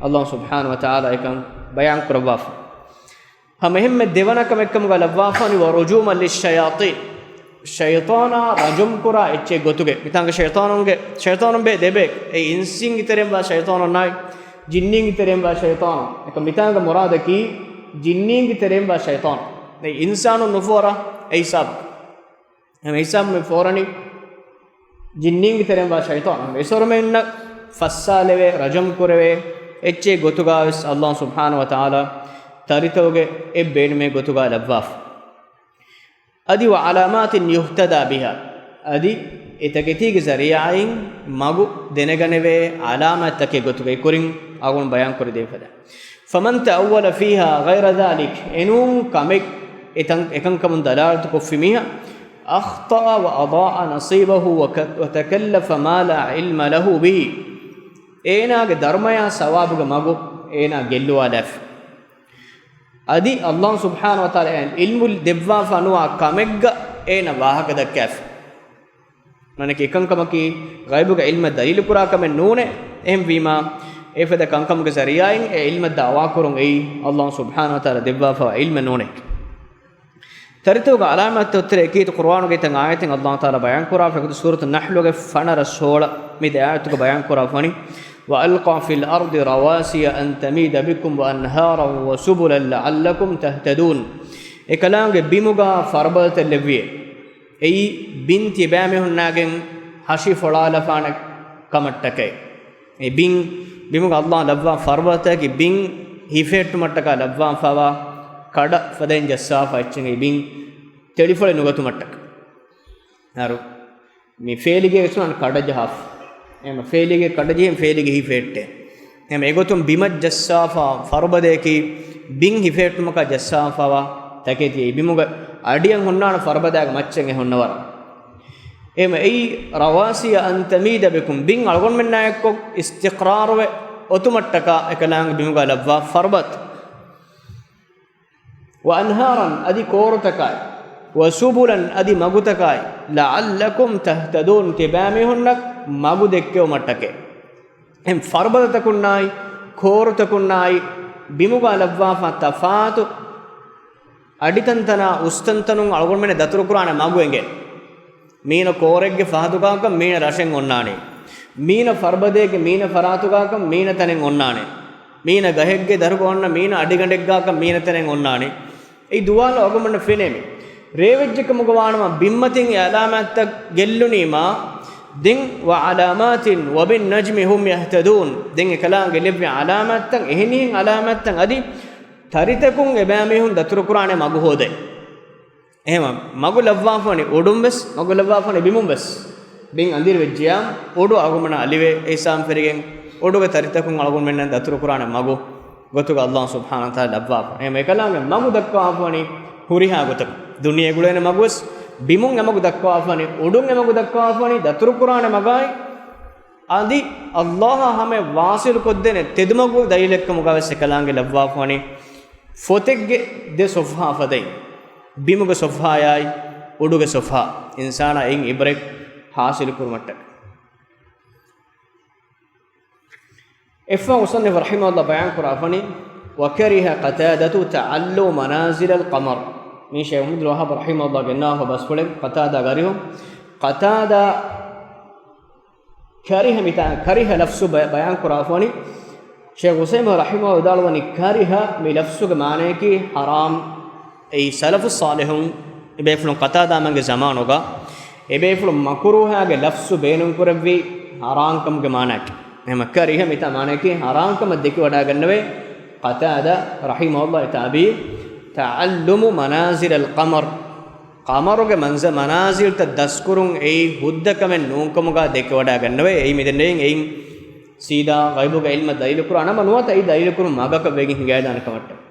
ﷲ ސުބްޙާނަހޫ ވަތަޢާލާ އެކަން ބަޔާން ކުރައްވާފަ. ހަމަ އެހެންމެ ދެވަނަ ކަމެއްކަމުގަ ލައްވާފާނީ، ورجوما للشياطين. ޝައިޠާނާ ރަޖުމް ކުރާ އެއްޗެއް ގޮތުގަ. މިތާނގަ ޝައިޠާނުންގެ، ޝައިޠާނުން ބޭ ދެބޭ. އެ އިންސީންގެ ތެރެއިން ވާ ޝައިޠާނުންނާއި، ޖިންނީންގެ ތެރެއިން ވާ ޝައިޠާނު. އެކަ މިތާނގަ މުރާދަކީ ޖިންނީންގެ ތެރެއިން ވާ ޝައިޠާނު. އެ އިންސާނުން ނުފޯރާ އެ ހިސާބު. އެ ހިސާބު މި ފޯރަނީ ޖިންނީންގެ ތެރެއިން ވާ ޝައިޠާނު. އެސޮރުމެންނަށް ފައްސާލެވޭ، ރަޖުމް ކުރެވޭ އެއްޗެއް ގޮތުގަ ވެސް ﷲ ސުބްޙާނަހޫ ވަތަޢާލާ ތަރިތަކުގެ އެއް ބޭނުމެއް ގޮތުގަ ލައްވާފަ. އަދި وعلامات يهتدى بها. އަދި އެ ތަކެތީގެ ޒަރީޢާއިން މަގު ދެނެގަނެވޭ ޢަލާމާތްތަކެއް ގޮތުގައި ކުރިން އަޅުގަނޑު ބަޔާން ކުރި ދެވިފަދަ. فمن تأول فيها غير ذلك، އެނޫން ކަމެއް އެތަން، އެކަންކަމުން ދަލާލަތު ކޮށްފި މީހާ، أخطأ وأضاع نصيبه وك-، وتكلف ما لا علم له به. އޭނާގެ ދަރުމަޔާ ސަވާބުގެ މަގު އޭނާ ގެއްލުވާލާފި. އަދި ﷲ ސުބްޙާނަހޫ ވަތަޢާލާ އޭނަ ޢިލްމު ދެއްވާފަ ނުވާ ކަމެއްގަ އޭނަ ވާހަކަ ދައްކާފި. މާނައަކީ އެކަންކަމަކީ ޣައިބުގެ ޢިލްމަށް ދަލީލު ކުރާ ކަމެއް ނޫނޭ. އެހެންވީމާ، އެފަދަ ކަންކަމުގެ ޒަރީޢާއިން އެ ޢިލްމަށް ދަޢުވާ ކުރުން އެއީ ﷲ ސުބްޙާނަހޫ ވަތަޢާލާ ދެއްވާފަވާ ޢިލްމެއް ނޫނޭ. ތަރިތަކުގެ ޢަލާމާތްތައް އޮތްތެރޭ އެކީތު ޤުރުއާނުގެ އެތައް އާޔަތެއް ﷲ ތަޢާލާ ބަޔާން ކުރާ ފަ އެގޮތަށް ސޫރަތު ނަޙްލުގެ ފަނަރަ ސޯޅަ މި ދެ އާޔަތުގަ ބަޔާން ކުރާ ފަނި، وألقى في الأرض رواسي أن تميد بكم وأنهارا وسبلا لعلكم تهتدون. އެކަލާނގެ ބިމުގަ ފަރުބަދަތައް ލެއްވިއޭ. އެއީ ބިން ތިބާމީހުންނާގެން ހަށި ފޮޅާލަފާނެ ކަމަށްޓަކައި. އެ ބިން، ބިމުގަ ﷲ ލައްވާ ފަރުބަދަތަކަކީ ބިން ހިފެހެއްޓުމަށްޓަކާ ލައްވާފަވާ ކަޑަ ފަދައިން ޖައްސާފަ އެއްޗެއް ބިން ތެޅިފޮޅެއް ނުގަތުމަށްޓަކަ. އަރު މި ފޭލިގޭ ވެސް ކަޑަ ޖަހާފަ. އެހެން ފޭލިގޭ ކަޑަ ޖެހިން ފޭލިގެ ހިފެހެއްޓޭ. އެހެން އެގޮތުން ބިމަށް ޖައްސާފަ ފަރުބަދައަކީ ބިން ހިފެހެއްޓުމަކާ ޖައްސާފަވާ ތަކެތި. އެ ބިމުގަ އަޑިއަށް ހުންނާނެ ފަރުބަދައިގެ މައްޗަށް އެ ހުންނަވަރަށް. އެހެން އެއީ رواسي أن تميد بكم، ބިން އަޅުގަނޑުމެންނާއެއްކޮށް އިސްތިޤްރާރުވެ އޮތުމަށްޓަކާ އެކަލާނގެ ބިމުގަ ލައްވާ ފަރުބަދަ. وأنهارا، އަދި ކޯރުތަކާއި، وسبلا، އަދި މަގުތަކާއި، لعلكم تهتدون، ތިބާމީހުންނަށް މަގު ދެއްކެވުމަށްޓަކައި. އެހެން ފަރުބަދަތަކުންނާއި، ކޯރުތަކުންނާއި، ބިމުގަ ލައްވާފަ ތަފާތު އަޑިތަންތަނާ އުސްތަންތަނުން އަޅުގަނޑުމެން ދަތުރުކުރާނެ މަގު އެނގޭ. މީނަ ކޯރެއްގެ ފަހަތުގާކަން މީނަ ރަށެއް އޮންނާނެ. މީނަ ފަރުބަދައެއްގެ މީނަ ފަރާތުގާކަން މީނަ ތަނެއް އޮންނާނެ. މީނަ ގަހެއްގެ ދަރުގަ އޮންނަ މީނަ އަޑިގަނޑެއްގާކަށް މީނަ ތެރެއިން އޮންނާނެ. އެއީ ދުވާލު އަޅުގަނޑުމެންނަށް ފެނޭމެ. ރޭވެއްޖެކަމުގަ ވާނަމަ ބިންމަތިން އެ އަލާމާތްތައް ގެއްލުނީމާ، ދެން وعلامات وبالنجم هم يهتدون. ދެން އެކަލާނގެ ލެއްވި އަލާމާތްތައް، އެހެނިހެން އަލާމާތްތައް އަދި ތަރިތަކުން އެބައިމީހުން ދަތުރުކުރާނެ މަގު ހޯދައި. އެހެމަ މަގު ލައްވާފަނި އުޑުން ވެސް، މަގު ލައްވާފަނި ބިމުން ވެސް. ބިން އަނދިރި ވެއްޖިޔާ، އުޑު އަގުމަނަ އަލިވެ، އެ ސާމް ފެރިގެން އުޑުގެ ތަރިތަކުން އަޅުގަނޑުމެންނަށް ދަތުރުކުރާނެ މަގު ގޮތުގަ އަﷲ ސުބްޙާނަހޫ ވަތަޢާލާ ލައްވާފަ. އެހެމަ އެކަލާނގެ މަގު ދައްކާފަނި ހުރިހާ ގޮތަކަށް. ދުނިޔޭގަ އުޅޭނެ މަގު ވެސް، ބިމުން އެމަގު ދައްކާފަނި، އުޑުން އެމަގު ދައްކާފަނި، ދަތުރުކުރާނެ މަގާއި، އަދި އަﷲއާ ހަމަޔަށް ވާސިލު ކޮށްދޭނެ ތެދުމަގު ދަލީލެއްކަމުގަވެސް އެކަލާނގެ ލައްވާފަވަނީ ފޮތެއްގެ ދެ ސޮފްހާ ފަދައިން. ބިމުގެ ސޮފްހާޔާއި އުޑުގެ ސޮފްހާ. އިންސާނާ އެއިން އިބްރަތް ހާސިލު ކުރުމަށްޓަކައި. އެއްފަހު މުޞައްނިފު ރަޙިމަހުﷲ ބަޔާން ކުރާފަނީ، وكره قتادة تعلم منازل القمر. މީ ޝޭޚް މުޙައްމަދު ވަހާބް ރަޙިމަހުﷲ ގެންނާފަ ބަސްފުޅެއް ޤަތާދާ ގަރިހު. ޤަތާދާ ކަރިހަ މިތާ، ކަރިހަ ލަފްޒު ބަ-، ބަޔާން ކުރާފަވަނީ، ޝޭޚް ޢުސައިމީން ރަޙިމަހުﷲ ވިދާޅުވަނީ، ކަރިހަ މި ލަފްޒުގެ މާނަޔަކީ ޙަރާމް. އެއީ ސަލަފުއް ޞާލިޙުން އެބޭފުޅުން ޤަތާދާމެންގެ ޒަމާނުގަ އެބޭފުޅުން މަކުރޫހާގެ ލަފްޒު ބޭނުންކުރެއްވީ ޙަރާމްކަމުގެ މާނަޔަކީ. އެހެމަ ކަރިހަ މިތާ މާނަޔަކީ ޙަރާމްކަމަށް ދެކިވަޑައިގަންނަވޭ. ޤަތާދާ ރަޙިމަހުﷲ ތާބިޢީ، تعلم منازل القمر. ޤަމަރުގެ މަންޒަ-، މަނާޒިލްތައް ދަސްކުރުން އެއީ ހުއްދަ ކަމެއް ނޫންކަމުގަ ދެކިވަޑައިގަންނަވައި، އެއީ މިދެންނެވިން އެއިން ސީދާ ޣައިބުގެ ޢިލްމަށް ދަލީލުކުރާ ނަމަ ނުވަތަ އެއީ ދަލީލުކުރުން މަގަކަށް ވެގެން ހިނގައިދާނެ ކަމަށްޓަކައި.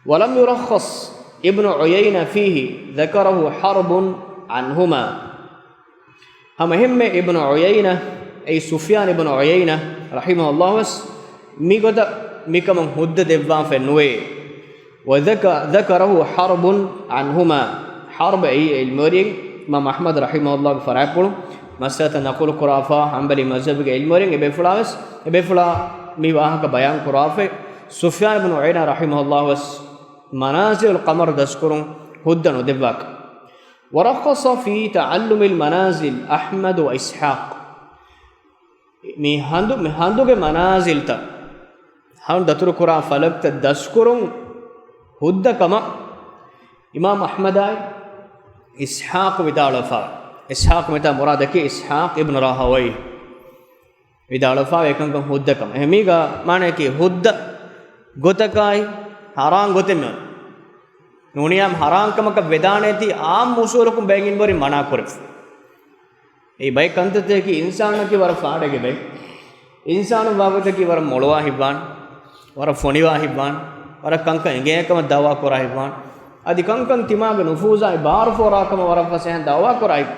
ولم يرخص ابن عيينة فيه، ذكره حرب عنهما. ހަމަ އެހެންމެ އިބްނު ޢުޔައިނާ، އެއީ ސުފްޔާން އިބްނު ޢުޔައިނާ ރަޙިމަހުﷲ ވެސް މިގޮތަށް މިކަމަށް ހުއްދަ ދެއްވާފައެއް ނުވޭ. وذك-، ذكره حرب عنهما. ޙަރްބު އެއީ ޢިލްމުވެރިއެއް، އިމާމް އަޙްމަދު ރަޙިމަހުﷲގެ ފަރާތްޕުޅު، މައްސަލަތައް ނަޤުލު ކުރާފަ، ޙަންބަލީ މަޒްހަބުގެ ޢިލްމުވެރިން. އެބޭފުޅާ ވެސް، އެބޭފުޅާ މި ވާހަކަ ބަޔާން ކުރާފައި، ސުފްޔާން އިބްނު ޢުޔައިނާ ރަޙިމަހުﷲ ވެސް މަނާޒިލު ޤަމަރު ދަސްކުރުން ހުއްދަ ނުދެއްވާކަށް. ورخص في تعلم المنازل أحمد وإسحاق. މި ހަނދު، މި ހަނދުގެ މަނާޒިލްތައް، ހަނދު ދަތުރުކުރާ ފަލަކްތައް ދަސްކުރުން ހުއްދަ ކަމަށް އިމާމް އަޙްމަދާއި އިސްޙާޤު ވިދާޅުވެފަ. އިސްޙާޤު މިތާ މުރާދަކީ އިސްޙާޤު އިބްނު ރާހަވައި ވިދާޅުވެފަ އެކަންކަން ހުއްދަ ކަމަށް. އެހެން މީގަ މާނަޔަކީ ހުއްދަ ގޮތަކާއި ޙަރާން ގޮތެއް މި ނޫނިޔާމް ޙަރާން ކަމަކަށް ވެދާނެތީ ޢާއްމު އުޞޫލަކުން ބައެއް އިންވަރި މަނާ ކުރެފަ. އެއީ ބައެއް ކަންތައްތަކަކީ އިންސާނަކީ ވަރަށް ފާޑެއްގެ ބައެއް. އިންސާނު ވާގޮތަކީ ވަރަށް މޮޅުވާ ހިތްވާން، ވަރަށް ފޮނިވާ ހިތްވާން، ވަރަށް ކަންކަން އެނގޭ ކަމަށް ދަޢުވާ ކުރާ ހިތްވާން. އަދި ކަންކަން ތިމާގެ ނުފޫޒާއި ބާރު ފޯރާ ކަމަށް ވަރަށް ފަސޭހައިން ދަޢުވާ ކުރާ ހިތް.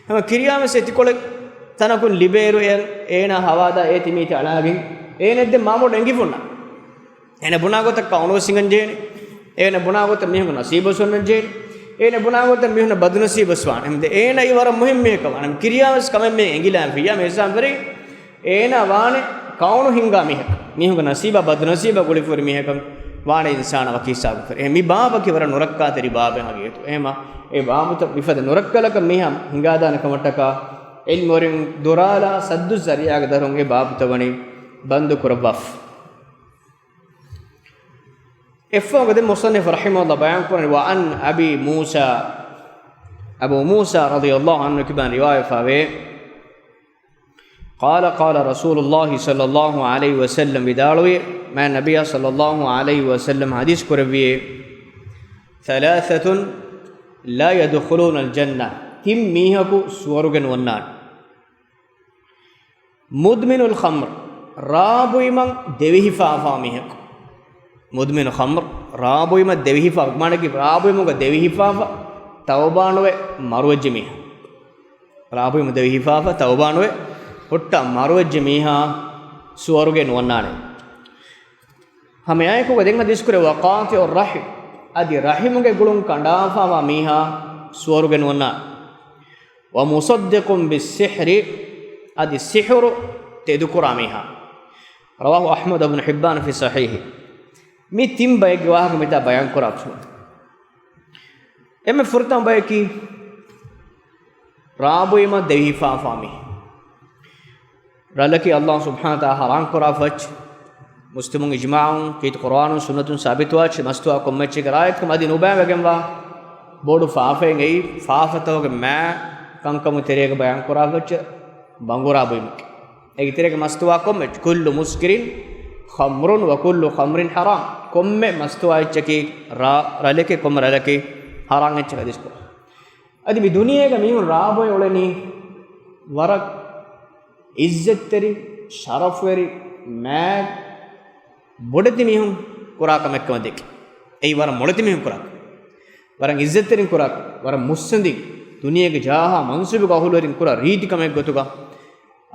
ހަމަ ކިރިޔާވެސް އެތިކޮޅެއް ތަނަކުން ލިބޭއިރު އޭ-، އޭނާ ހަވާދާ އޭ ތިމީތި އަޅާގެން އޭނަ ދެން މާމޮޑު އެނގިފުންނަ. އޭނަ ބުނާ ގޮތަށް ކައުނުވެސް ހިނގަން ޖެހޭނެ. އޭނަ ބުނާ ގޮތަށް މީހުން ނަސީބުވެސް އޮންނަން ޖެހޭނެ. އޭނަ ބުނާ ގޮތަށް މީހުންނަށް ބަދުނަސީބުވެސް ވާނެ. އެހެންވެ އޭނަ އެއީ ވަރަށް މުހިންމު މީހަކަށް ވާނެ. ކިރިޔާވެސް ކަމެއް މި އެނގިލާން ފިއްޔާ މި އިސްލާމް ފެރީ އޭނާ ވާނެ ކައުނު ހިންގާ މީހަކަށް. މީހުންގެ ނަސީބާ ބަދުނަސީބާ ގުޅިފަ ހުރި މީހަކަށް ވާނެ އިންސާނާ ވަކި ހިސާބު ފެރި. އެހެން މި ބާބަކީ ވަރަށް ނުރައްކާތެރި ބާބެއް ހަގީގަތު. އެހެމަ އެ ބާބުތައް މިފަދަ ނުރައްކަލަކަށް މީހާ ހިނގާދާނެ ކަމަށްޓަކާ ޢިލްމުވެރިން ދުރާލާ ސައްދު ޒަރީޢާގެ ދަށުން އެ ބާބުތައް ވަނީ ބަންދު ކުރައްވާފަ. އެއްފަހުގަ ދެން މުޞައްނިފު ރަޙިމަހުﷲ ބަޔާން ކުރަނީ، وعن أبي موسى، އަބޫ މޫސާ ރަޟިޔަﷲ ޢަންހު ކިބައިން ރިވާޔަތްވެފަވޭ، قال قال رسول الله صلى الله عليه وسلم، ވިދާޅުވި، މާތް ނަބިއްޔާ ޞައްލަﷲ ޢަލައިހި ވަސައްލަމަ ޙަދީޘް ކުރެއްވި، ثلاثة لا يدخلون الجنة، ތިން މީހަކު ސުވަރުގެ ނުވަންނާނެ. مدمن الخمر، ރާ ބުއިމަށް ދެވިހިފާފާ މީހަކު. مدمن الخمر، ރާ ބުއިމަށް ދެވިހިފާ، މާނަކީ ރާ ބުއިމުގަ ދެވިހިފާފަ، ތައުބާނުވެ މަރުވެއްޖެ މީހާ. ރާ ބުއިމަށް ދެވިހިފާފަ، ތައުބާނުވެ ހުއްޓަ މަރުވެއްޖެ މީހާ ސުވަރުގެ ނުވަންނާނެ. ހަމައެއާއެކުގަ ދެން ޙަދީޘް ކުރޭ، وقاطع الرحم، އަދި ރަޙިމުގެ ގުޅުން ކަނޑާފާވާ މީހާ ސުވަރުގެ ނުވަންނާނެ. ومصدق بالسحر، އަދި ސިޙުރު ތެދުކުރާ މީހާ. رواه أحمد وابن حبان في صحيحه. މި ތިން ބައެއްގެ ވާހަކަ މިތާ ބަޔާން ކުރާފަ. އެންމެ ފުރަތަމަ ބަޔަކީ ރާ ބުއިމަށް ދެވިހިފާފާ މީހެއް. ރަލަކީ ﷲ ސުބްޙާނަހޫ ވަތަޢާލާ ޙަރާމް ކުރާފަ އެއްޗެއް. މުސްލިމުން އިޖްމާޢުން ކީރިތި ޤުރުއާނުން ސުންނަތުން ސާބިތުވާ މަސްތުވާ ކޮންމެ އެއްޗެއްގެ ރާއްޔަތަކަށް މަދީ ނުބައިވެގެންވާ ބޮޑު ފާފައެއް އެއީ، ފާފަތަކުގެ މާތް ކަންކަމުގެ ތެރޭގަ ބަޔާން ކުރާ އެއްޗެއް ބަނގުރާ ބުއިމަކީ. އޭގެ ތެރޭގަ މަސްތުވާ ކޮންމެ، كل مسكر خمر وكل خمر حرام، ކޮންމެ މަސްތުވާ އެއްޗަކީ ރާ ރަލެކޭ، ކޮންމެ ރަލަކީ ޙަރާމް އެއްޗެއް ޙަދީޘް ކުރާ. އަދި މި ދުނިޔޭގަ މީހުން ރާ ބޮއެ އުޅެނީ ވަރަށް އިއްޒަތްތެރި، ޝަރަފުވެރި، މާތް ބޮޑެތި މީހުން ކުރާ ކަމެއްކަމަށް ދެކެ. އެއީ ވަރަށް މޮޅެތި މީހުން ކުރާ ކަމެއް. ވަރަށް އިއްޒަތްތެރިން ކުރާ ކަމެއް. ވަރަށް މުއްސަނދި، ދުނިޔޭގެ ޖާހާ މަންސަބުގެ އަހުލުވެރިން ކުރާ ރީތި ކަމެއް ގޮތުގަ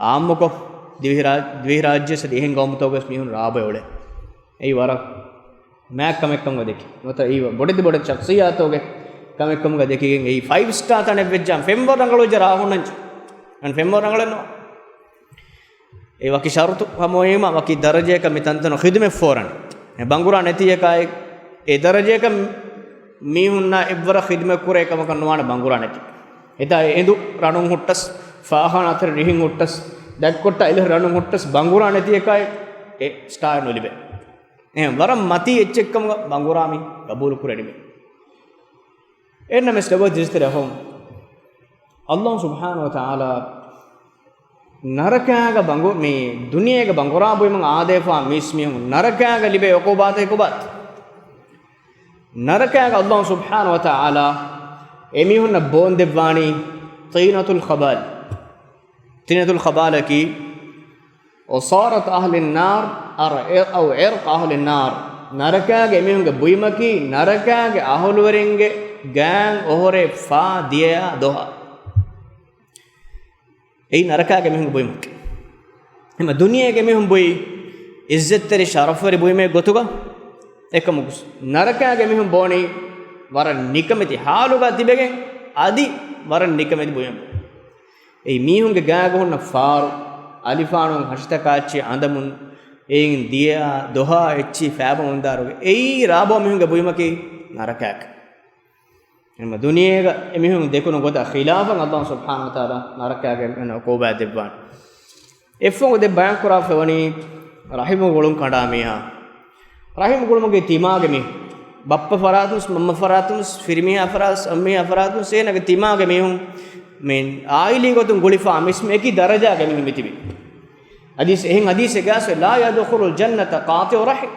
އާއްމުކޮށް، ދިވެހިރާ-، ދިވެހިރާއްޖެ ސަދި އެހެން ގައުމުތަކުގަވެސް މީހުން ރާ ބޮއެ އުޅޭ. އެއީ ވަރަށް މާތް ކަމެއްކަމުގަ ދެކި. ނުވަތަ އެއީ ބޮޑެތި ބޮޑެތި ޝަޚްޞިއްޔާތުގެ ކަމެއްކަމުގަ ދެކިގެން އެއީ ފައިވް ސްޓާ ތަނެއް ވެއްޖާ ފެންވަރު ރަނގަޅުވެއްޖެ ރާ ހުންނަންޖެ. ފެންވަރު ރަނގަޅެއް ނުވާ. އެ ވަކި ޝަރުތު ހަމަ އޮތީމަ ވަކި ދަރަޖައަކަށް މި ތަންތަނަށް ޚިދުމަތް ފޯރަން. އެ ބަނގުރާ ނެތި އެކާއެއް އެ ދަރަޖައަކަށް މީހުންނާ އެއްވަރަށް ޚިދުމަތް ކުރޭ ކަމަކަށް ނުވާނެ ބަނގުރާ ނެތި. އެތާ އެ އެނދު ރަނުން ހުއްޓަސް، ފާޚާނާ އަތްތަރި ރިހިން ހުއްޓަސް، ދަތްކޮށްޓާ އިލަހު ރަނުން ހުއްޓަސް، ބަނގުރާ ނެތި އެކާއެއް އެ ސްޓާ ނުލިބޭ. އެހެން ވަރަށް މަތީ އެއްޗެއްކަމުގަ ބަނގުރާ މި ގަބޫލު ކުރެވުނީ. އެހެންނަމަވެސް ލޮބުވެތި އިއްޒަތްތެރި އަޚުން، ﷲ ސުބްޙާނަހޫ ވަތަޢާލާ ނަރަކާގަ ބަނގު-، މި ދުނިޔޭގަ ބަނގުރާ ބުއިމަށް އާދޭފާ މީސްމީހުން ނަރަކާގަ ލިބޭ ޢުޤޫބާތަކީ ކޮބާތަ؟ ނަރަކާގަ ﷲ ސުބްޙާނަހޫ ވަތަޢާލާ އެމީހުންނަށް ބޯންދެއްވާނީ ޠީނަތުލް ޚަބާލް. ޠީނަތުލް ޚަބާލަކީ، وصارت أهل النار أو عرق أهل النار، ނަރަކާގެ އެމީހުންގެ ބުއިމަކީ ނަރަކާގެ އަހުލުވެރިންގެ ގާތް އޮހޮރޭ ފާ ދިޔަޔާ ދޮހާ. އެއީ ނަރަކާގެ މީހުންގެ ބުއިމަކީ. އެމަ ދުނިޔޭގެ މީހުން ބުއި އިއްޒަތްތެރި ޝަރަފުވެރި ބުއިމެއް ގޮތުގަ، އެކަމަކު ނަރަކާގެ މީހުން ބޯނީ ވަރަށް ނިކަމެތި ހާލުގަ ތިބެގެން، އަދި ވަރަށް ނިކަމެތި ބުއިމެއް. އެއީ މީހުންގެ ގާގަ ހުންނަ ފާރު، އަލިފާނު، ހަށިތަކާ އެއްޗި އަނދަމުން، އެއިން ދިޔަ ދޮހާ އެއްޗި ފައިބަމުންދާރުގެ އެއީ ރާބޯ މީހުންގެ ބުއިމަކީ ނަރަކާގެ. އެމަ ދުނިޔޭގަ އެމީހުން ދެކުނު ގޮތަށް ޚިލާފަށް ﷲ ސުބްޙާނަހޫ ވަތަޢާލާ ނަރަކާގެ އެންމެ ޢުޤޫބާތް ދެއްވާނެ. އެއްފަހު ދެ ބަޔާން ކުރާ ފެވަނީ ރަޙިމު ގުޅުން ކަނޑާ މީހާ. ރަޙިމު ގުޅުމުގެ ތިމާގެ މީ. ބައްޕަ ފަރާތުންސް، މަންމަ ފަރާތުންސް، ފިރިމީހާ ފަރާތުންސް، އަންމީހާ ފަރާތުންސް، އޭނަގެ ތިމާގެ މީހުން މި އާއިލީ ގޮތުން ގުޅިފާ މީސްމީ އެކި ދަރަޖާގެ މީހުން މިތިބީ. ޙަދީޘް، އެހެން ޙަދީޘެއް ގާސް، لا يدخل الجنة قاطع رحم.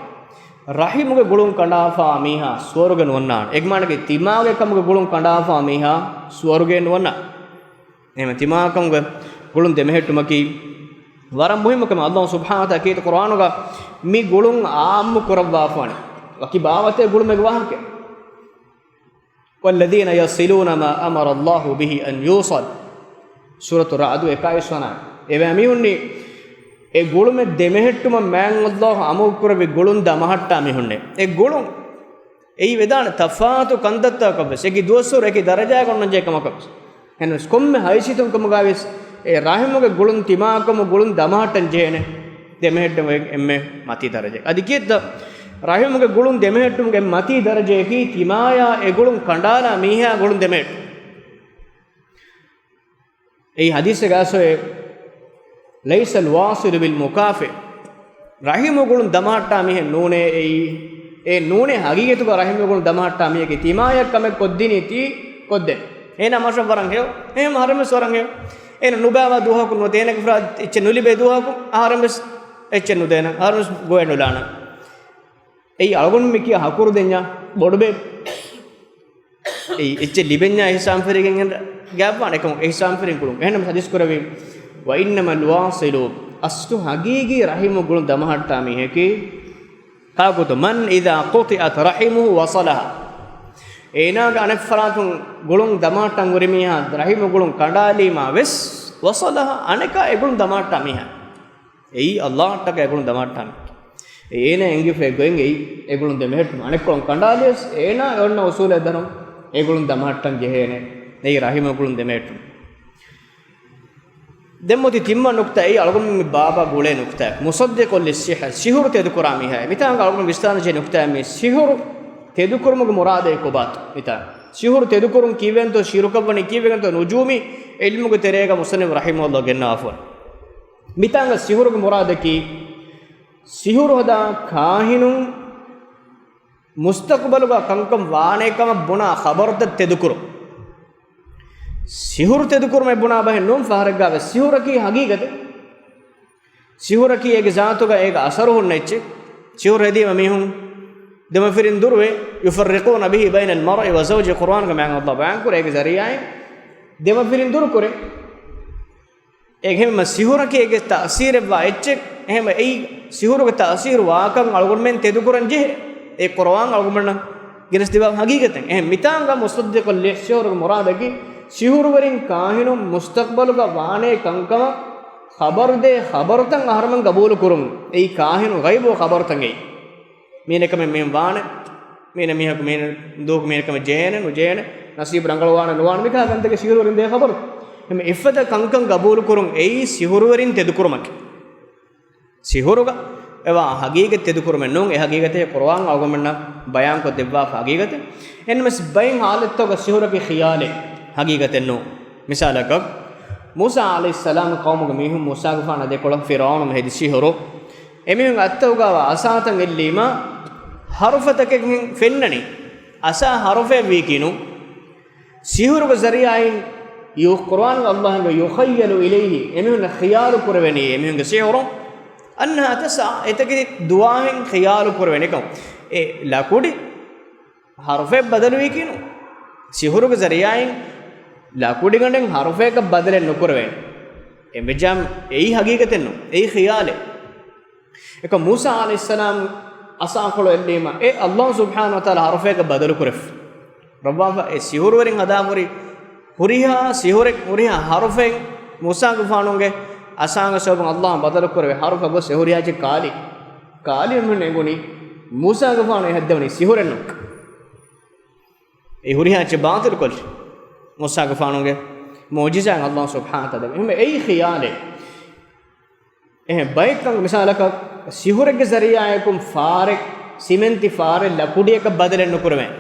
ރަޙިމުގެ ގުޅުން ކަނޑާފާ މީހާ ސުވަރުގެ ނުވަންނާނެ. އެގެމާނަގެ ތިމާގެ ކަމުގެ ގުޅުން ކަނޑާފާ މީހާ ސުވަރުގެ ނުވަންނާނެ. އެހެން ތިމާކަމުގެ ގުޅުން ދެމެހެއްޓުމަކީ ވަރަށް މުހިއްމު ކަމެއް. ﷲ ސުބްޙާނަހޫ ވަތަޢާލާ ކީރިތި ޤުރްއާނުގަ މި ގުޅުން އާއްމު ކުރައްވާފާނެ. ވަކި ބާވަތެއް ގުޅުމެއްގެ ވާހަކަ. والذين يصلون ما أمر الله به أن يوصل. ސޫރަތު ރަޢުދު އެކާވީސް ވަނަ. އެވެ މީހުންނީ އެ ގުޅުމެއް ދެމެހެއްޓުމަށް މާތް ﷲ އަމުރު ކުރެއްވި ގުޅުން ދަމަހައްޓާ މީހުންނޭ. އެ ގުޅުން އެއީ ވެދާނެ ތަފާތު ކަންތައްތަކަކަށްވެސް، އެކި ދުވަސްވަރު އެކި ދަރަޖާއަކަށް އޮންނަންޖެހޭ ކަމަކަށްވެސް. އެހެނަސް ކޮންމެ ހައިސިއްޔަތުން ކަމުގައިވެސް އެ ރަޙިމުގެ ގުޅުން ތިމާކަމު ގުޅުން ދަމަހައްޓަން ޖެހޭނެ. ދެމެހެއްޓުމުގެ އެންމެ މަތީ ދަރަޖައެއް. އަދި ކިއެއްތަ؟ ރަޙިމުގެ ގުޅުން ދެމެހެއްޓުމުގެ މަތީ ދަރަޖައަކީ ތިމާޔާ އެ ގުޅުން ކަނޑާލާ މީހާ ގުޅުން ދެމެހެއްޓުން. އެއީ ޙަދީޘެއް ގާސް އޮތް، ليس الواصل بالمكافئ. ރަޙިމު ގުޅުން ދަމަހައްޓާ މީހެއް ނޫނޭ އެއީ. އެ ނޫނޭ ހަގީގަތުގަ ރަޙިމު ގުޅުން ދަމަހައްޓާ މީހަކީ ތިމާޔަށް ކަމެއް ކޮށްދިނީތީ ކޮށްދޭނެ. އޭނާ މަށަށް ވަރަން ހެޔޮ، އެހެން އަހަރެންވެސް ވަރަން ހެޔޮ. އޭނަ ނުބައިވާ ދުވަހަކު ނުވަތަ އޭނަގެ ފުރާ އެއްޗެއް ނުލިބޭ ދުވަހަކު އަހަރެންވެސް އެއްޗެއް ނުދޭނަން. އަހަރެންވެސް ގޮވެ ނުލާނަން. އެއީ އަޅުގަނޑު މި ކިޔާ ހަކުރު ދެންޏާ ބޮޑުބޭ. އެއީ އެއްޗެއް ލިބެންޏާ އިޙްސާން ފެށިގެން ގާތްވާނެ އެކަމަކު އިޙްސާން ފެށިގެން ގުޅުން. އެހެންނަމަ ޙަދީޘް ކުރެއްވި، وإنما الواصل، އަސްލު ހަގީގީ ރަޙިމު ގުޅުން ދަމަހައްޓާ މީހަކީ ކާކުތޯ؟ من إذا قطعت رحمه وصلها. އޭނާގެ އަނެއްފަރާތުން ގުޅުން ދަމަހައްޓަން ހުރި މީހާ، ރަޙިމު ގުޅުން ކަނޑާލީމާ ވެސް، وصلها، އަނެކާ އެ ގުޅުން ދަމަހައްޓާ މީހާ. އެއީ ﷲ އަށްޓަކައި ގުޅުން ދަމަހައްޓާ މީހެއް. އޭނާ އެނގިފައި ގޮތް އެއީ އެ ގުޅުން ދެމެހެއްޓުން. އަނެއްކޮޅުން ކަނޑާލިޔަސް އޭނާ އެ އޮންނަ އުސޫލެއް ދަނުން އެ ގުޅުން ދަމަހައްޓަން ޖެހޭނެ. އެއީ ރަޙިމު ގުޅުން ދެމެހެއްޓުން. ދެން މޮތި ތިންވަނަ ނުކުތާ އެއީ އަޅުގަނޑު މި ބާބާ ގުޅޭ ނުކުތާ. مصدق للسحر، ސިހުރު ތެދުކުރާ މީހާ. މިތާނގަ އަޅުގަނޑު ވިސްނާލަންޖެހޭ ނުކުތާ މި ސިހުރު ތެދުކުރުމުގެ މުރާދޭ ކޮބާތޯ؟ މިތާ ސިހުރު ތެދުކުރުން ކީއްވެގެންތޯ، ޝިރުކަށްވަނީ ކީއްވެގެންތޯ، ނުޖޫމީ ޢިލްމުގެ ތެރޭގަ މުޞައްނިފު ރަޙިމަހުﷲ ގެންނަވާފަ. މިތާނގަ ސިހުރުގެ މުރާދަކީ، ސިހުރު ހަދާ ކާހިނުން މުސްތަޤުބަލުގަ ކަންކަން ވާނޭ ކަމަށް ބުނާ ޚަބަރުތައް ތެދުކުރުން. ސިހުރު ތެދުކުރުމެއް ބުނާ ބަހެއް ނޫން، ފަހަރެއްގަ ވެސް ސިހުރަކީ ހަގީގަތެއް. ސިހުރަކީ އޭގެ ޒާތުގަ އޭގެ އަސަރު ހުންނަ އެއްޗެއް. ސިހުރު ހެދީމަ މީހުން ދެމަފިރިން ދުރުވެ، يفرقون به بين المرء وزوجه، ޤުރުއާންގަ މާތް ﷲ ބަޔާންކުރޭ އޭގެ ޒަރީޢާއިން ދެމަފިރިން ދުރުކުރޭ. އޭގެ ހެމަ ސިހުރަކީ އޭގެ ތައުސީރެއްވާ އެއްޗެއް. އެހެމަ އެއީ ސިހުރުގެ ތައުސީރު ވާކަން އަޅުގަނޑުމެން ތެދުކުރަން ޖެހޭ. އެ ޤުރުއާން އަޅުގަނޑުމެންނަށް ގެނެސްދެއްވާ ހަގީގަތެއް. އެހެން މިތާނގަ مصدقا للسحر ގެ މުރާދަކީ ސިހުރުވެރިން ކާހިނުން މުސްތަޤްބަލުގަ ވާނޭ ކަންކަމަށް ޚަބަރުދޭ ޚަބަރުތައް އަހަރުމެން ޤަބޫލު ކުރުން. އެއީ ކާހިނު ޣައިބު ޚަބަރުތައް އެއީ. މީނަ ކަމެއް މީނަ ވާނެ، މީނަ މީހަކު މީނަ ދޫކު މީނަ ކަމެއް ޖޭނެ ނުޖޭނެ، ނަސީބު ރަނގަޅުވާނެ ނުވާނެ، މިކާ ކަންތަކެއް ސިހުރުވެރިން ދޭ ޚަބަރު. އެހެން އެފަދަ ކަންކަން ޤަބޫލު ކުރުން އެއީ ސިހުރުވެރިން ތެދުކުރުމަކީ. ސިހުރުގަ އެވާ ހަގީގަތް ތެދުކުރުމެއް ނޫން، އެ ހަގީގަތެއް ޤުރުއާން އަޅުގަނޑުމެންނަށް ބަޔާންކޮށް ދެއްވާފަ ހަގީގަތެއް. އެންމެސް ބައެއް ހާލަތްތަކުގަ ސިހުރަކީ ޚިޔާލެއް، ހަގީގަތެއް ނޫން. މިސާލަކަށް، މޫސާ ޢަލައިހިއްސަލާމް ޤައުމުގެ މީހުން މޫސާގެފާނަށް ދެކޮޅަށް ފިރްޢައުނު ހެދި ސިހުރު. އެމީހުން އަތްތައުގަވާ އަސާތައް އެއްލީމަ، ހަރުފަތަކެއް ފެންނަނީ. އަސާ ހަރުފައެއް ވީކީނު. ސިހުރުގެ ޒަރީޢާއިން ޔު-، ޤުރުއާން ﷲ ގެ يخيل إليه، އެމީހުންނަށް ޚިޔާލު ކުރެވެނީ، އެމީހުންގެ ސިހުރު، أنها تسعى، އެތަކެތި ދުވާހެން ޚިޔާލު ކުރެވެނީ ކަމަށް. އެ ލަކުޑި ހަރުފައެއް ބަދަލުވީކީނު، ސިހުރުގެ ޒަރީޢާއިން ލަކުޑިގަނޑެއް ހަރުފަޔަކަށް ބަދަލެއް ނުކުރެވޭނެ. އެންމެ ޖާ އެއީ ހަގީގަތެއް ނޫން، އެއީ ޚިޔާލެއް. އެކަމް މޫސާ ޢަލައިހިއްސަލާމް އަސާކޮޅު އެއްލީމަ، އެ ﷲ ސުބްޙާނަހޫ ވަތަޢާލާ ހަރުފަޔަކަށް ބަދަލުކުރެފަ. ރައްވާފަ އެ ސިހުރުވެރިން ހަދާފަ ހުރި ހުރިހާ ސިހުރެއް، ހުރިހާ ހަރުފައެއް މޫސާގެފާނުގެ އަސާގެ ސަބަބުން ﷲ ބަދަލުކުރެވި ހަރުފަ ގޮސް އެ ހުރިހާ އެއްޗެއް ކާލި. ކާލި އެމީހުން އެނގުނީ މޫސާގެފާނު އެ ހައްދަވަނީ ސިހުރެއް ނޫން. އެ ހުރިހާ އެއްޗެއް ބާޠިލުކޮށްލި. މޫސާގެފާނުގެ މުޢުޖިޒާއިން ﷲ ސުބްޙާނަހޫ ވަތަޢާލާ ދެއްވި. އެހެންވެ އެއީ ޚިޔާލެއް. އެހެން ބައެއްކަން މިސާލަކަށް ސިހުރެއްގެ ޒަރީޢާއަކުން ފާރެއް، ސިމެންތި ފާރެއް ލަކުޑިއަކަށް ބަދަލެއް ނުކުރެވޭނެ.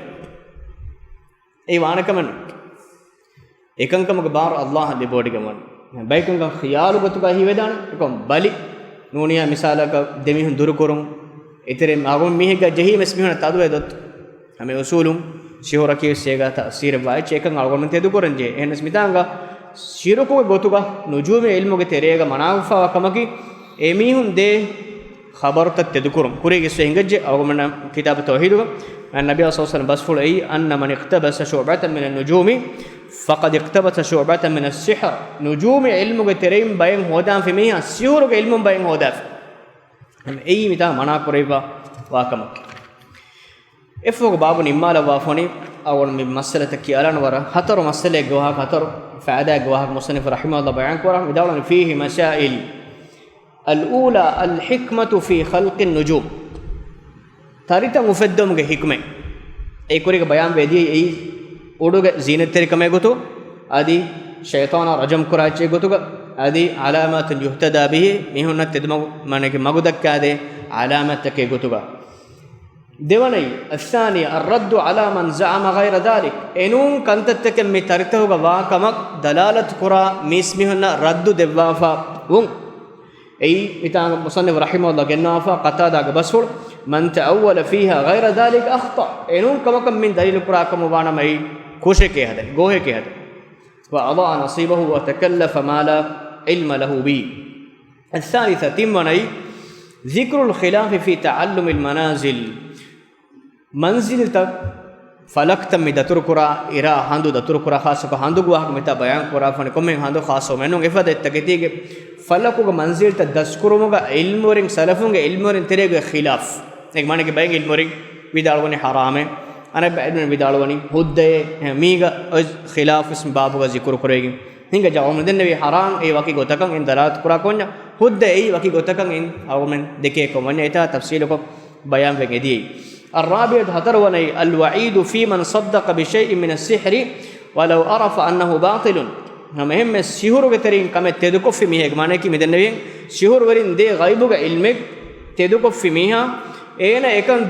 އެއީ ވާނެ ކަމެއް ނޫން. އެކަންކަމުގެ ބާރު ﷲ އަށް ލިބިވޮޑިގެން ވަން. ބައެއްކަންކަން ޚިޔާލު ގޮތުގަ ހީވެދާނެ. އެކަމް ބަލި ނޫނިޔާ މިސާލަކަށް ދެމީހުން ދުރުކުރުން، އެތެރެ އަޅުގަނޑު މީހެއްގަ ޖެހީމެސް މީހުންނަށް ތަދުވެ ދޮތު. ހަމެ އުސޫލުން ސިހުރަކީ ވެސް އޭގަ ތައުސީރެއް ވާ އެއްޗެއް އެކަން އަޅުގަނޑު ތެދުކުރަން ޖެހޭ. އެހެންނަސް މިތާނގަ ޝިރުކުގެ ގޮތުގަ ނުޖޫމީ ޢިލްމުގެ ތެރޭގަ މަނާކޮށްފަވާ ކަމަކީ، އެމީހުން ދޭ ޚަބަރުތައް ތެދުކުރުން. ކުރީގެ އިސްވެ ހިނގައްޖެ އަޅުގަނޑުމެންނަށް ކިތާބު ތައުޙީދުގަ، އައްނަބިއްޔާ ޞައްލަﷲ ޢަލައިހި ވަސައްލަމަ ބަސްފުޅު އެއީ، أن من اقتبس شعبة من النجوم فقد اقتبس شعبة من السحر. ނުޖޫމީ ޢިލްމުގެ ތެރެއިން ބައެއް ހޯދާފި މީހާ ސިހުރުގެ ޢިލްމުން ބައެއް ހޯދާފި. އެއީ މިތާ މަނާ ކުރެވިފަ ވާ ކަމަކީ. އެއްފަހުގެ ބާބު ނިންމާލައްވާފަ ވަނީ، އަޅުގަނޑު މި މައްސަލަތައް ކިޔާލާން ވަރަށް ހަތަރު މައްސަލައެއްގެ ވާހަކަ، ހަތަރު ފައިދާއެއްގެ ވާހަކަ މުޞައްނިފު ރަޙިމަހުﷲ ބަޔާން ކުރާ ވިދާޅުވަނީ، فيه مسائل. الأولى الحكمة في خلق النجوم. ތަރިތައް އުފެއްދުމުގެ ޙިކުމަތް. އެ ކުރީގަ ބަޔާން ވެދިޔައީ އެއީ އުޑުގެ ޒީނަތްތެރިކަމެއް ގޮތު، އަދި ޝައިޠާނާ ރަޖަމް ކުރާ އެއްޗެއް ގޮތުގަ، އަދި علامات يهتدى به، މީހުންނަށް ތެދުމަގު، މާނައިގެ މަގު ދައްކާދޭ ޢަލާމާތްތަކެއް ގޮތުގަ. ދެވަނައީ، الثاني الرد على من زعم غير ذلك. އެނޫން ކަންތައްތަކެއް މި ތަރިތަކުގަ ވާ ކަމަށް ދަލާލަތު ކުރާ މީސްމީހުންނަށް ރައްދު ދެއްވާފަ ވުން. އެއީ މިތާނގަ މުޞައްނިފު ރަޙިމަހުﷲ ގެންނަވާފަ ޤަތާދާގެ ބަސްފުޅު، من تأول فيها غير ذلك أخطأ. އެނޫން ކަމަކަށް މިން ދަލީލު ކުރާ ކަމަށް ވާނަމަ އެއީ ކުށެކޭ ހަދަނީ، ގޯހެކޭ ހަދަނީ. وأضاع نصيبه وتكلف ما لا علم له به. الثالثة، ތިންވަނައީ، ذكر الخلاف في تعلم المنازل. މަންޒިލްތައް، ފަލަކްތައް މި ދަތުރުކުރާ، އިރާ ހަނދު ދަތުރުކުރާ، ޚާއްޞަކޮށް ހަނދުގެ ވާހަކަ މިތާ ބަޔާން ކުރާފަނި، ކޮންމެ ހަނދު ޚާއްޞަ މެނުން އެފަދަ އެއްތަކެތީގެ ފަލަކުގެ މަންޒިލްތައް ދަސްކުރުމުގަ ޢިލްމުވެރިން ސަލަފުންގެ ޢިލްމުވެރިން ތެރޭގެ ޚިލާފް. އޭގެ މާނައަކީ ބައެއް ޢިލްމުވެރިން ވިދާޅުވަނީ ޙަރާމޭ، އަނެއް ބައެއް ޢިލްމުވެރިން ވިދާޅުވަނީ ހުއްދައޭ، މީގަ އޮތް ޚިލާފް ވެސް ބާބުގަ ޒިކުރު ކުރެވިގެން. ހިނގަ ޖަވާބު ދެންނެވީ ޙަރާމް އެއީ ވަކި ގޮތަކަށް އިން ދަލާލަތު ކުރާ ކޮންޏަށް، ހުއްދަ އެއީ ވަކި ގޮތަކަށް އިން އަޅުގަނޑުމެން ދެކޭ ކޮން ވަންޏާ އެތާ ތަފްޞީލުކޮށް ބަޔާންވެގެން އެދިޔައީ. الرابعة، ހަތަރުވަނައީ، الوعيد في من صدق بشيء من السحر ولو عرف أنه باطل. ހަމަ އެހެންމެ ސިހުރުގެ ތެރެއިން ކަމެއް ތެދުކޮށްފި މީހެއްގެ މާނައަކީ މިދެންނެވިހެން ސިހުރުވެރިން ދޭ ޣައިބުގެ ޢިލްމެއް ތެދުކޮށްފި މީހާ އޭނަ އެކަން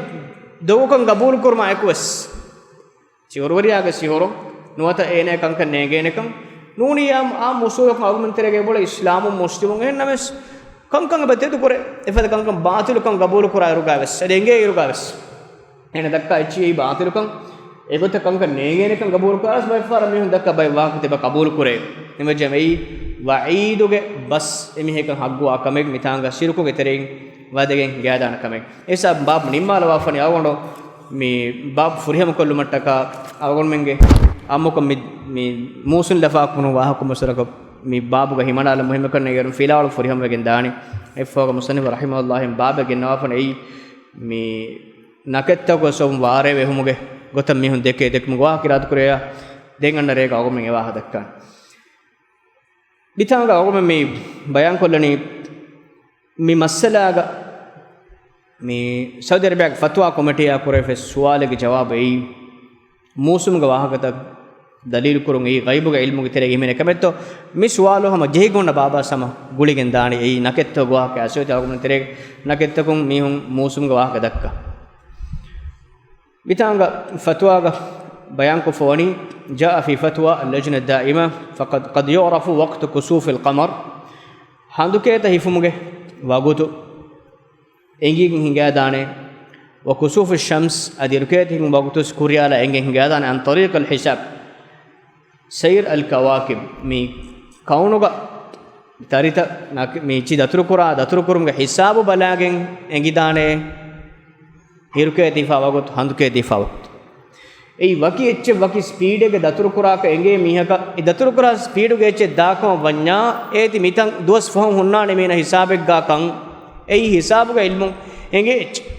ދޮގުކަން ގަބޫލުކުރުމާ އެކުވެސް. ސިހުރުވެރިޔާގެ ސިހުރު ނުވަތަ އޭނަ ކަންކަން ނޭނގޭނެކަން ނޫނީ އާ، އާ މުސޫލަކުން އަޅުގަނޑުމެން ތެރޭގަ އެބައުޅޭ އިސްލާމުން މުސްލިމުން އެހެންނަމަވެސް ކަންކަން އެބަ ތެދުކުރޭ، އެފަދަ ކަންކަން ބާޠިލުކަން ގަބޫލުކުރާ އިރުގަވެސް، އެ އެނގޭ އިރުގަވެސް. އޭނަ ދައްކާ އެއްޗިހި ބާޠިލުކަން، އެގޮތަށް ކަންކަން ނޭނގޭނެކަން ގަބޫލުކުރާސް ބައެއްފަހަރަށް މީހުން ދައްކާ ބައެއް ވާހަކަ ތިބަ ގަބޫލުކުރޭ. އެމަޖެމެއީ ވަޢީދުގެ ބަސް އެމީހަކަށް ހައްގުވާ ކަމެއް މިތާނގަ ޝިރުކުގެ ތެރެއިން ވަދެގެން ހިނގާދާނެ ކަމެއް. އެސާ ބާބު ނިންމާލަވާފަނި އަޅުގަނޑު މި ބާބު ފުރިހަމަކޮށްލުމަށްޓަކާ އަޅުގަނޑުމެންގެ އާއްމުކޮށް މި، މި މޫސުން ލަފާކުނު ވާހަކަ މުސަރަކަ މި ބާބުގަ ހިމަނާލަ މުހިންމުކަން އޭރުން ފިލާވަޅު ފުރިހަމަވެގެން ދާނީ. އެއްފަހަރު މުޞައްނިފު ރަޙިމަހުﷲ ބާބެއް ގެންނަވާފަނެ އެއީ މި ނަކެއްތަކުގެ ސޮބުން ވާރޭ ވެހުމުގެ ގޮތަށް މީހުން ދެކޭ ދެކުމުގެ ވާހަކަ އިރާދަކުރެއްޔާ ދެން އަންނަ ރޭގަ އަޅުގަނޑުމެން އެ ވާހަކަ ދައްކާނެ. މިތާނގަ އަޅުގަނޑުމެން މި ބަޔާންކޮށްލަނީ މި މައްސަލާގަ މި ސައުދި އަރަބިޔާގެ ފަތުވާ ކޮމިޓީއާ ކުރެވިފައި ސުވާލެއްގެ ޖަވާބު އެއީ، މޫސުމުގެ ވާހަކަތައް ދަލީލުކުރުން އެއީ ޣައިބުގެ ޢިލްމުގެ ތެރޭގަ ހިމެނޭ ކަމެއްތޯ؟ މި ސުވާލު ހަމަ ޖެހިގެން އޮންނަ ބާބާސް ހަމަ ގުޅިގެން ދާނީ އެއީ ނަކެއްތަކުގެ ވާހަކަ އަސްވެތި އަޅުގަނޑު ތެރޭގަ ނަކެއްތަކުން މީހުން މޫސުމުގެ ވާހަކަ ދައްކާ. މިތާނގަ ފަތުވާގަ ބަޔާންކޮށްފަވަނީ، جاء في فتوى اللجنة الدائمة فقد، قد يعرف وقت كسوف القمر، ހަނދުކޭތަ ހިފުމުގެ ވަގުތު އެނގިގެން ހިނގާދާނެ، وكسوف الشمس، އަދި އިރުކޭތި ހިފުމުގެ ވަގުތުވެސް ކުރިޔާލާ އެނގެން ހިނގާދާނެ، عن طريق الحساب سير الكواكب، މި ކައުނުގަ ތަރިތައް ނަކި-، މި އެއްޗި ދަތުރުކުރާ، ދަތުރުކުރުމުގެ ހިސާބު ބަލާގެން އެނގިދާނެ، އިރުކޭތި ހިފާ ވަގުތު، ހަނދުކޭތި ހިފާ ވަގުތު. އެއީ ވަކި އެއްޗެއް ވަކި ސްޕީޑެއްގަ ދަތުރުކުރާކަށް އެނގޭ މީހަކަށް، އެ ދަތުރުކުރާ ސްޕީޑުގެ އެއްޗެއް ދާކަމަށް ވަންޏާ، އޭތި މިތަން ދުވަސް ފަހުން ހުންނާނެ މީނަ ހިސާބެއްގާކަން. އެއީ ހިސާބުގެ ޢިލްމުން އެނގޭ އެއްޗެއް.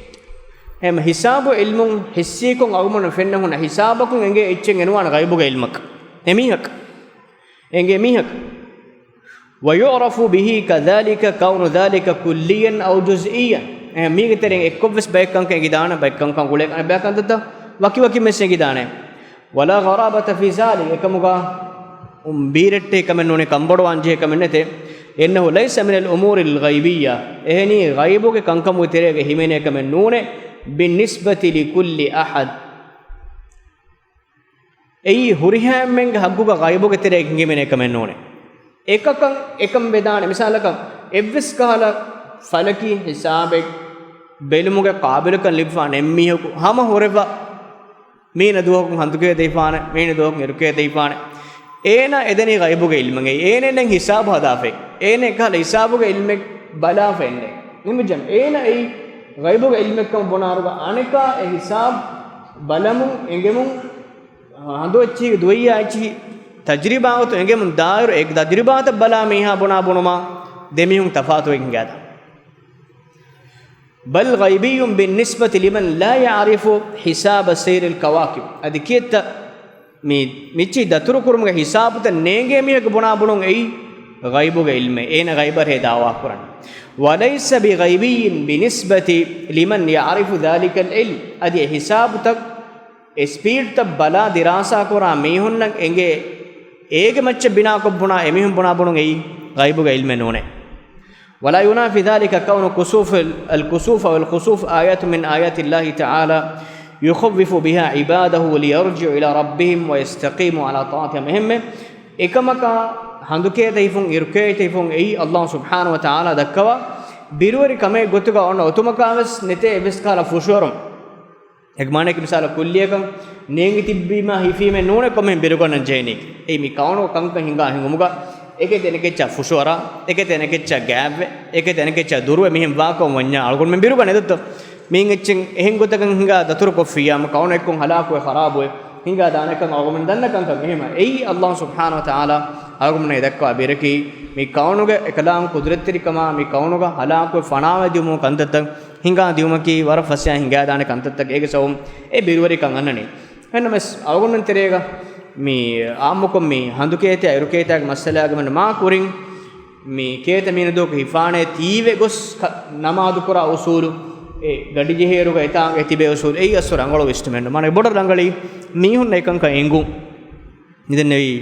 އެހެން ހިސާބު ޢިލްމުން ޙިއްސީކޮށް އަޅުގަނޑު ފެންނަ ހުންނަ ހިސާބަކުން އެނގޭ އެއްޗެއް އެނުވާނެ ޣައިބުގެ ޢިލްމަކަށް. އެމީހަކަށް. އެނގޭ މީހަކަށް. ويعرف به كذلك كون ذلك كليا أو جزئيا. އެ، މީގެ ތެރެއިން އެއްކޮށްވެސް ބައެއް ކަންކަން އެނގިދާނެ، ބައެއް ކަންކަން ގުޅޭ ބައެއް ކަންތައްތައް ވަކިވަކިން ވެސް އެނގިދާނެ. ولا غرابة في ذلك، އެކަމުގަ ބީރެއްޓޭ ކަމެއް ނޫނޭ، ކަންބޮޑުވާން ޖެހޭ ކަމެއް ނެތޭ. إنه ليس من الأمور الغيبية، އެހެނީ ޣައިބުގެ ކަންކަމުގެ ތެރޭގަ ހިމެނޭ ކަމެއް ނޫނޭ، بالنسبة لكل أحد. އެއީ ހުރިހާ އެންމެންގެ ހައްގުގަ ޣައިބުގެ ތެރޭގަ ހިނގިމެނޭ ކަމެއް ނޫނޭ. އެކަކަށް އެކަން ވެދާނެ. މިސާލަކަށް، އެއްވެސް ކަހަލަ ފަލަކީ ހިސާބެއް ބެލުމުގެ ޤާބިލުކަން ލިބިފާނެ އެއްމީހަކު ހަމަ ހުރެފަ، މީނަ ދުވަހަކުން ހަނދުކޭތަ ހިފާނެ، މީނަ ދުވަހަކުން އިރުކޭތަ ހިފާނެ. އޭނަ އެދެނީ ޣައިބުގެ ޢިލްމަށް. އޭނަ އެންނެން ހިސާބު ހަދާފައި. އޭނަ އެކަހަލަ ހިސާބުގެ ޢިލްމެއް ބަލާފަ އެންނެ. ނިމިޖަން އޭނަ އެއީ ޣައިބުގެ ޢިލްމެއްކަމަށް ބުނާރުގަ އަނެކާ އެ ހިސާބު ބަލަމުން އެނގެމުން، ހަނދު އެއްޗިހި ދުވެއްޔާ އެއްޗިހި ތަޖްރިބާގޮތު އެނގެމުން ދާއިރު އެ ތަޖްރިބާތައް ބަލާ މީހާ ބުނާ ބުނުމާ ދެމީހުން ތަފާތުވެގެން ގާތަ. بل غيبي بالنسبة لمن لا يعرف حساب سير الكواكب. އަދި ކިއެއްތަ މި މިއްޗި ދަތުރުކުރުމުގެ ހިސާބުތައް ނޭނގޭ މީހަކު ބުނާ ބުނުން އެއީ ޣައިބުގެ ޢިލްމެއް. އޭނަ ޣައިބަށޭ ދާވާ ކުރަން. وليس بغيبي بنسبة لمن يعرف ذلك العلم. އަދި އެ ހިސާބުތައް އެ ސްޕީޑްތައް ބަލާ ދިރާސާކުރާ މީހުންނަށް އެނގޭ އޭގެ މައްޗަށް ބިނާކޮށް ބުނާ އެމީހުން ބުނާ ބުނުން އެއީ ޣައިބުގެ ޢިލްމެއް ނޫނޭ. ولا ينافي ذلك كون كسوف ال-، الكسوف أو الخسوف آية من آيات الله تعالى يخوف بها عباده ليرجعوا إلى ربهم ويستقيموا على طاعته. އެހެންމެ އެކަމަކާ ހަނދުކޭތަ ހިފުން، އިރުކޭތަ ހިފުން އެއީ ﷲ ސުބްޙާނަހޫ ވަތަޢާލާ ދައްކަވާ ބިރުވެރި ކަމެއް ގޮތުގަ އޮންނަ އޮތުމަކާ ވެސް ނެތޭ އެއްވެސް ކަހަލަ ފުށުއަރުން. އެކަމާނެކި މިސާލަށް ކުއްލިއަކަށް ނޭނގި ތިއްބީމާ ހިފީމެއް ނޫނެ ކޮންމެހެން ބިރުގަންނަން ޖެހެނީ. އެއީ މި ކައުނު ކަންކަން ހިނގާ ހިނގުމުގަ އެކެތި އަނެކެއްޗާ ފުށުއަރާ، އެކެތި އަނެކެއްޗާ ގާތްވެ، އެކެތި އަނެކެއްޗާ ދުރުވެ މިހެން ވާކަމަށް ވަންޏާ އަޅުގަނޑުމެން ބިރުގަނެ ދޮތޯ؟ މީން އެއްޗެއް އެހެން ގޮތަކަށް ހިނގާ ދަތުރު ކޮށްފިއްޔާމަ ކައުނު އެއްކޮށް ހަލާކުވެ ޚަރާބުވެ ހިނގާ ދާނެކަން އަޅުގަނޑުމެން ދަންނަ ކަންކަން. އެހެމަ އެއީ ﷲ ސުބްޙާނަހޫ ވަތަޢާލާ އަޅުގަނޑުމެންނަށް ދައްކަވާ ބިރަކީ މި ކައުނުގެ އެކަލާނގެ ޤުދުރަތްތެރިކަމާ މި ކައުނުގަ ހަލާކުވެ ފަނާވެ ދިޔުމުގެ ކަންތައްތައް ހިނގާ ދިޔުމަކީ ވަރަށް ފަސޭހަ ހިނގާދާނެ ކަންތައްތަކެއް. އޭގެ ސަބަބުން އެ ބިރުވެރިކަން އަންނަނީ. އެހެންނަމަވެސް އަޅުގަނޑުމެން ތެރޭގަ މި އާއްމުކޮށް މި ހަނދުކޭތައް އިރުކޭތައްގެ މައްސަލާގެ މަ ކުރިން މި ކޭތަ މީނަ ދުވަހަކު ހިފާނެ ތީވެ ގޮސް ކަ-، ނަމާދު ކުރާ އުސޫލު، އެ ގަޑިޖެހޭއިރުގަ އެތާނގަ ތިބޭ އުސޫލު، އެއީ އަސްލު ރަނގަޅު އިސްޓުމެންޓު. މާނަ ބޮޑަށް ރަނގަޅީ މީހުންނަށް އެކަންކަން އެނގުން. މިދެންނެވީ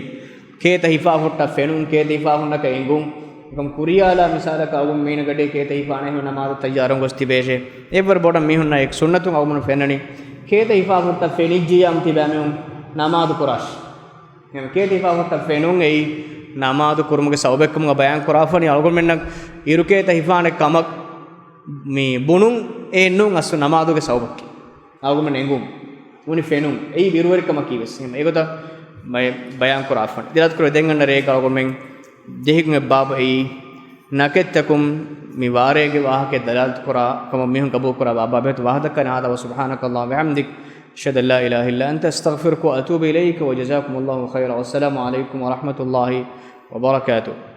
ކޭތަ ހިފާ ހުއްޓަ ފެނުން، ކޭތަ ހިފާ ހުންނަކަ އެނގުން. އެކަމް ކުރިޔާލާ މިސާލަކަށް އަޅުގަނޑު މީނަ ގަޑޭ ކޭތަ ހިފާނެ ހެމަ ނަމާދު ތައްޔާރުން ގޮސް ތިބޭށޭ. އެއްވަރު ބޮޑަށް މީހުންނަށް އެ ސުންނަތުން އަޅުގަނޑު ފެންނަނީ ކޭތަ ހިފާ ހުއްޓަ ފެނިއްޖިއްޔާމު ތިބާމެހުން ނަމާދު ކުރާށި. އެހެން ކޭތަ ހިފާ ހުއްޓަ ފެނުން އެއީ ނަމާދު ކުރުމުގެ ސަބަބެއްކަމުގަ ބަޔާން ކުރާފަނި އަޅުގަނޑުމެންނަށް އިރުކޭތަ ހިފާނެ ކަމަށް މި ބުނުން އެއްނޫން އަސްލު ނަމާދުގެ ސަބަބަކީ. އަޅުގަނޑުމެން އެނގުން އުނި ފެނުން އެއީ ބިރުވެރިކަމަކީ ވެސް އެހެން އެގޮތަށް ބަޔާން ކުރާފަނި. ދިރާތު ކުރެ ދެން އަންނަ ރޭގަ އަޅުގަނޑުމެން ޖެހިގެން އެއް ބާބު އެއީ ނަކެއްތަކުން މި ވާރޭގެ ވާހަކަ ދަލާލަތު ކުރާ ކަމަށް މީހުން ގަބޫލު ކުރާ ބާބާ ބެހޭ ވާހަކަ ދައްކާނެ. هذا وسبحانك اللهم وبحمدك، أشهد أن لا إله إلا أنت، أستغفرك وأتوب إليك، وجزاكم الله خيرا، والسلام عليكم ورحمة الله وبركاته.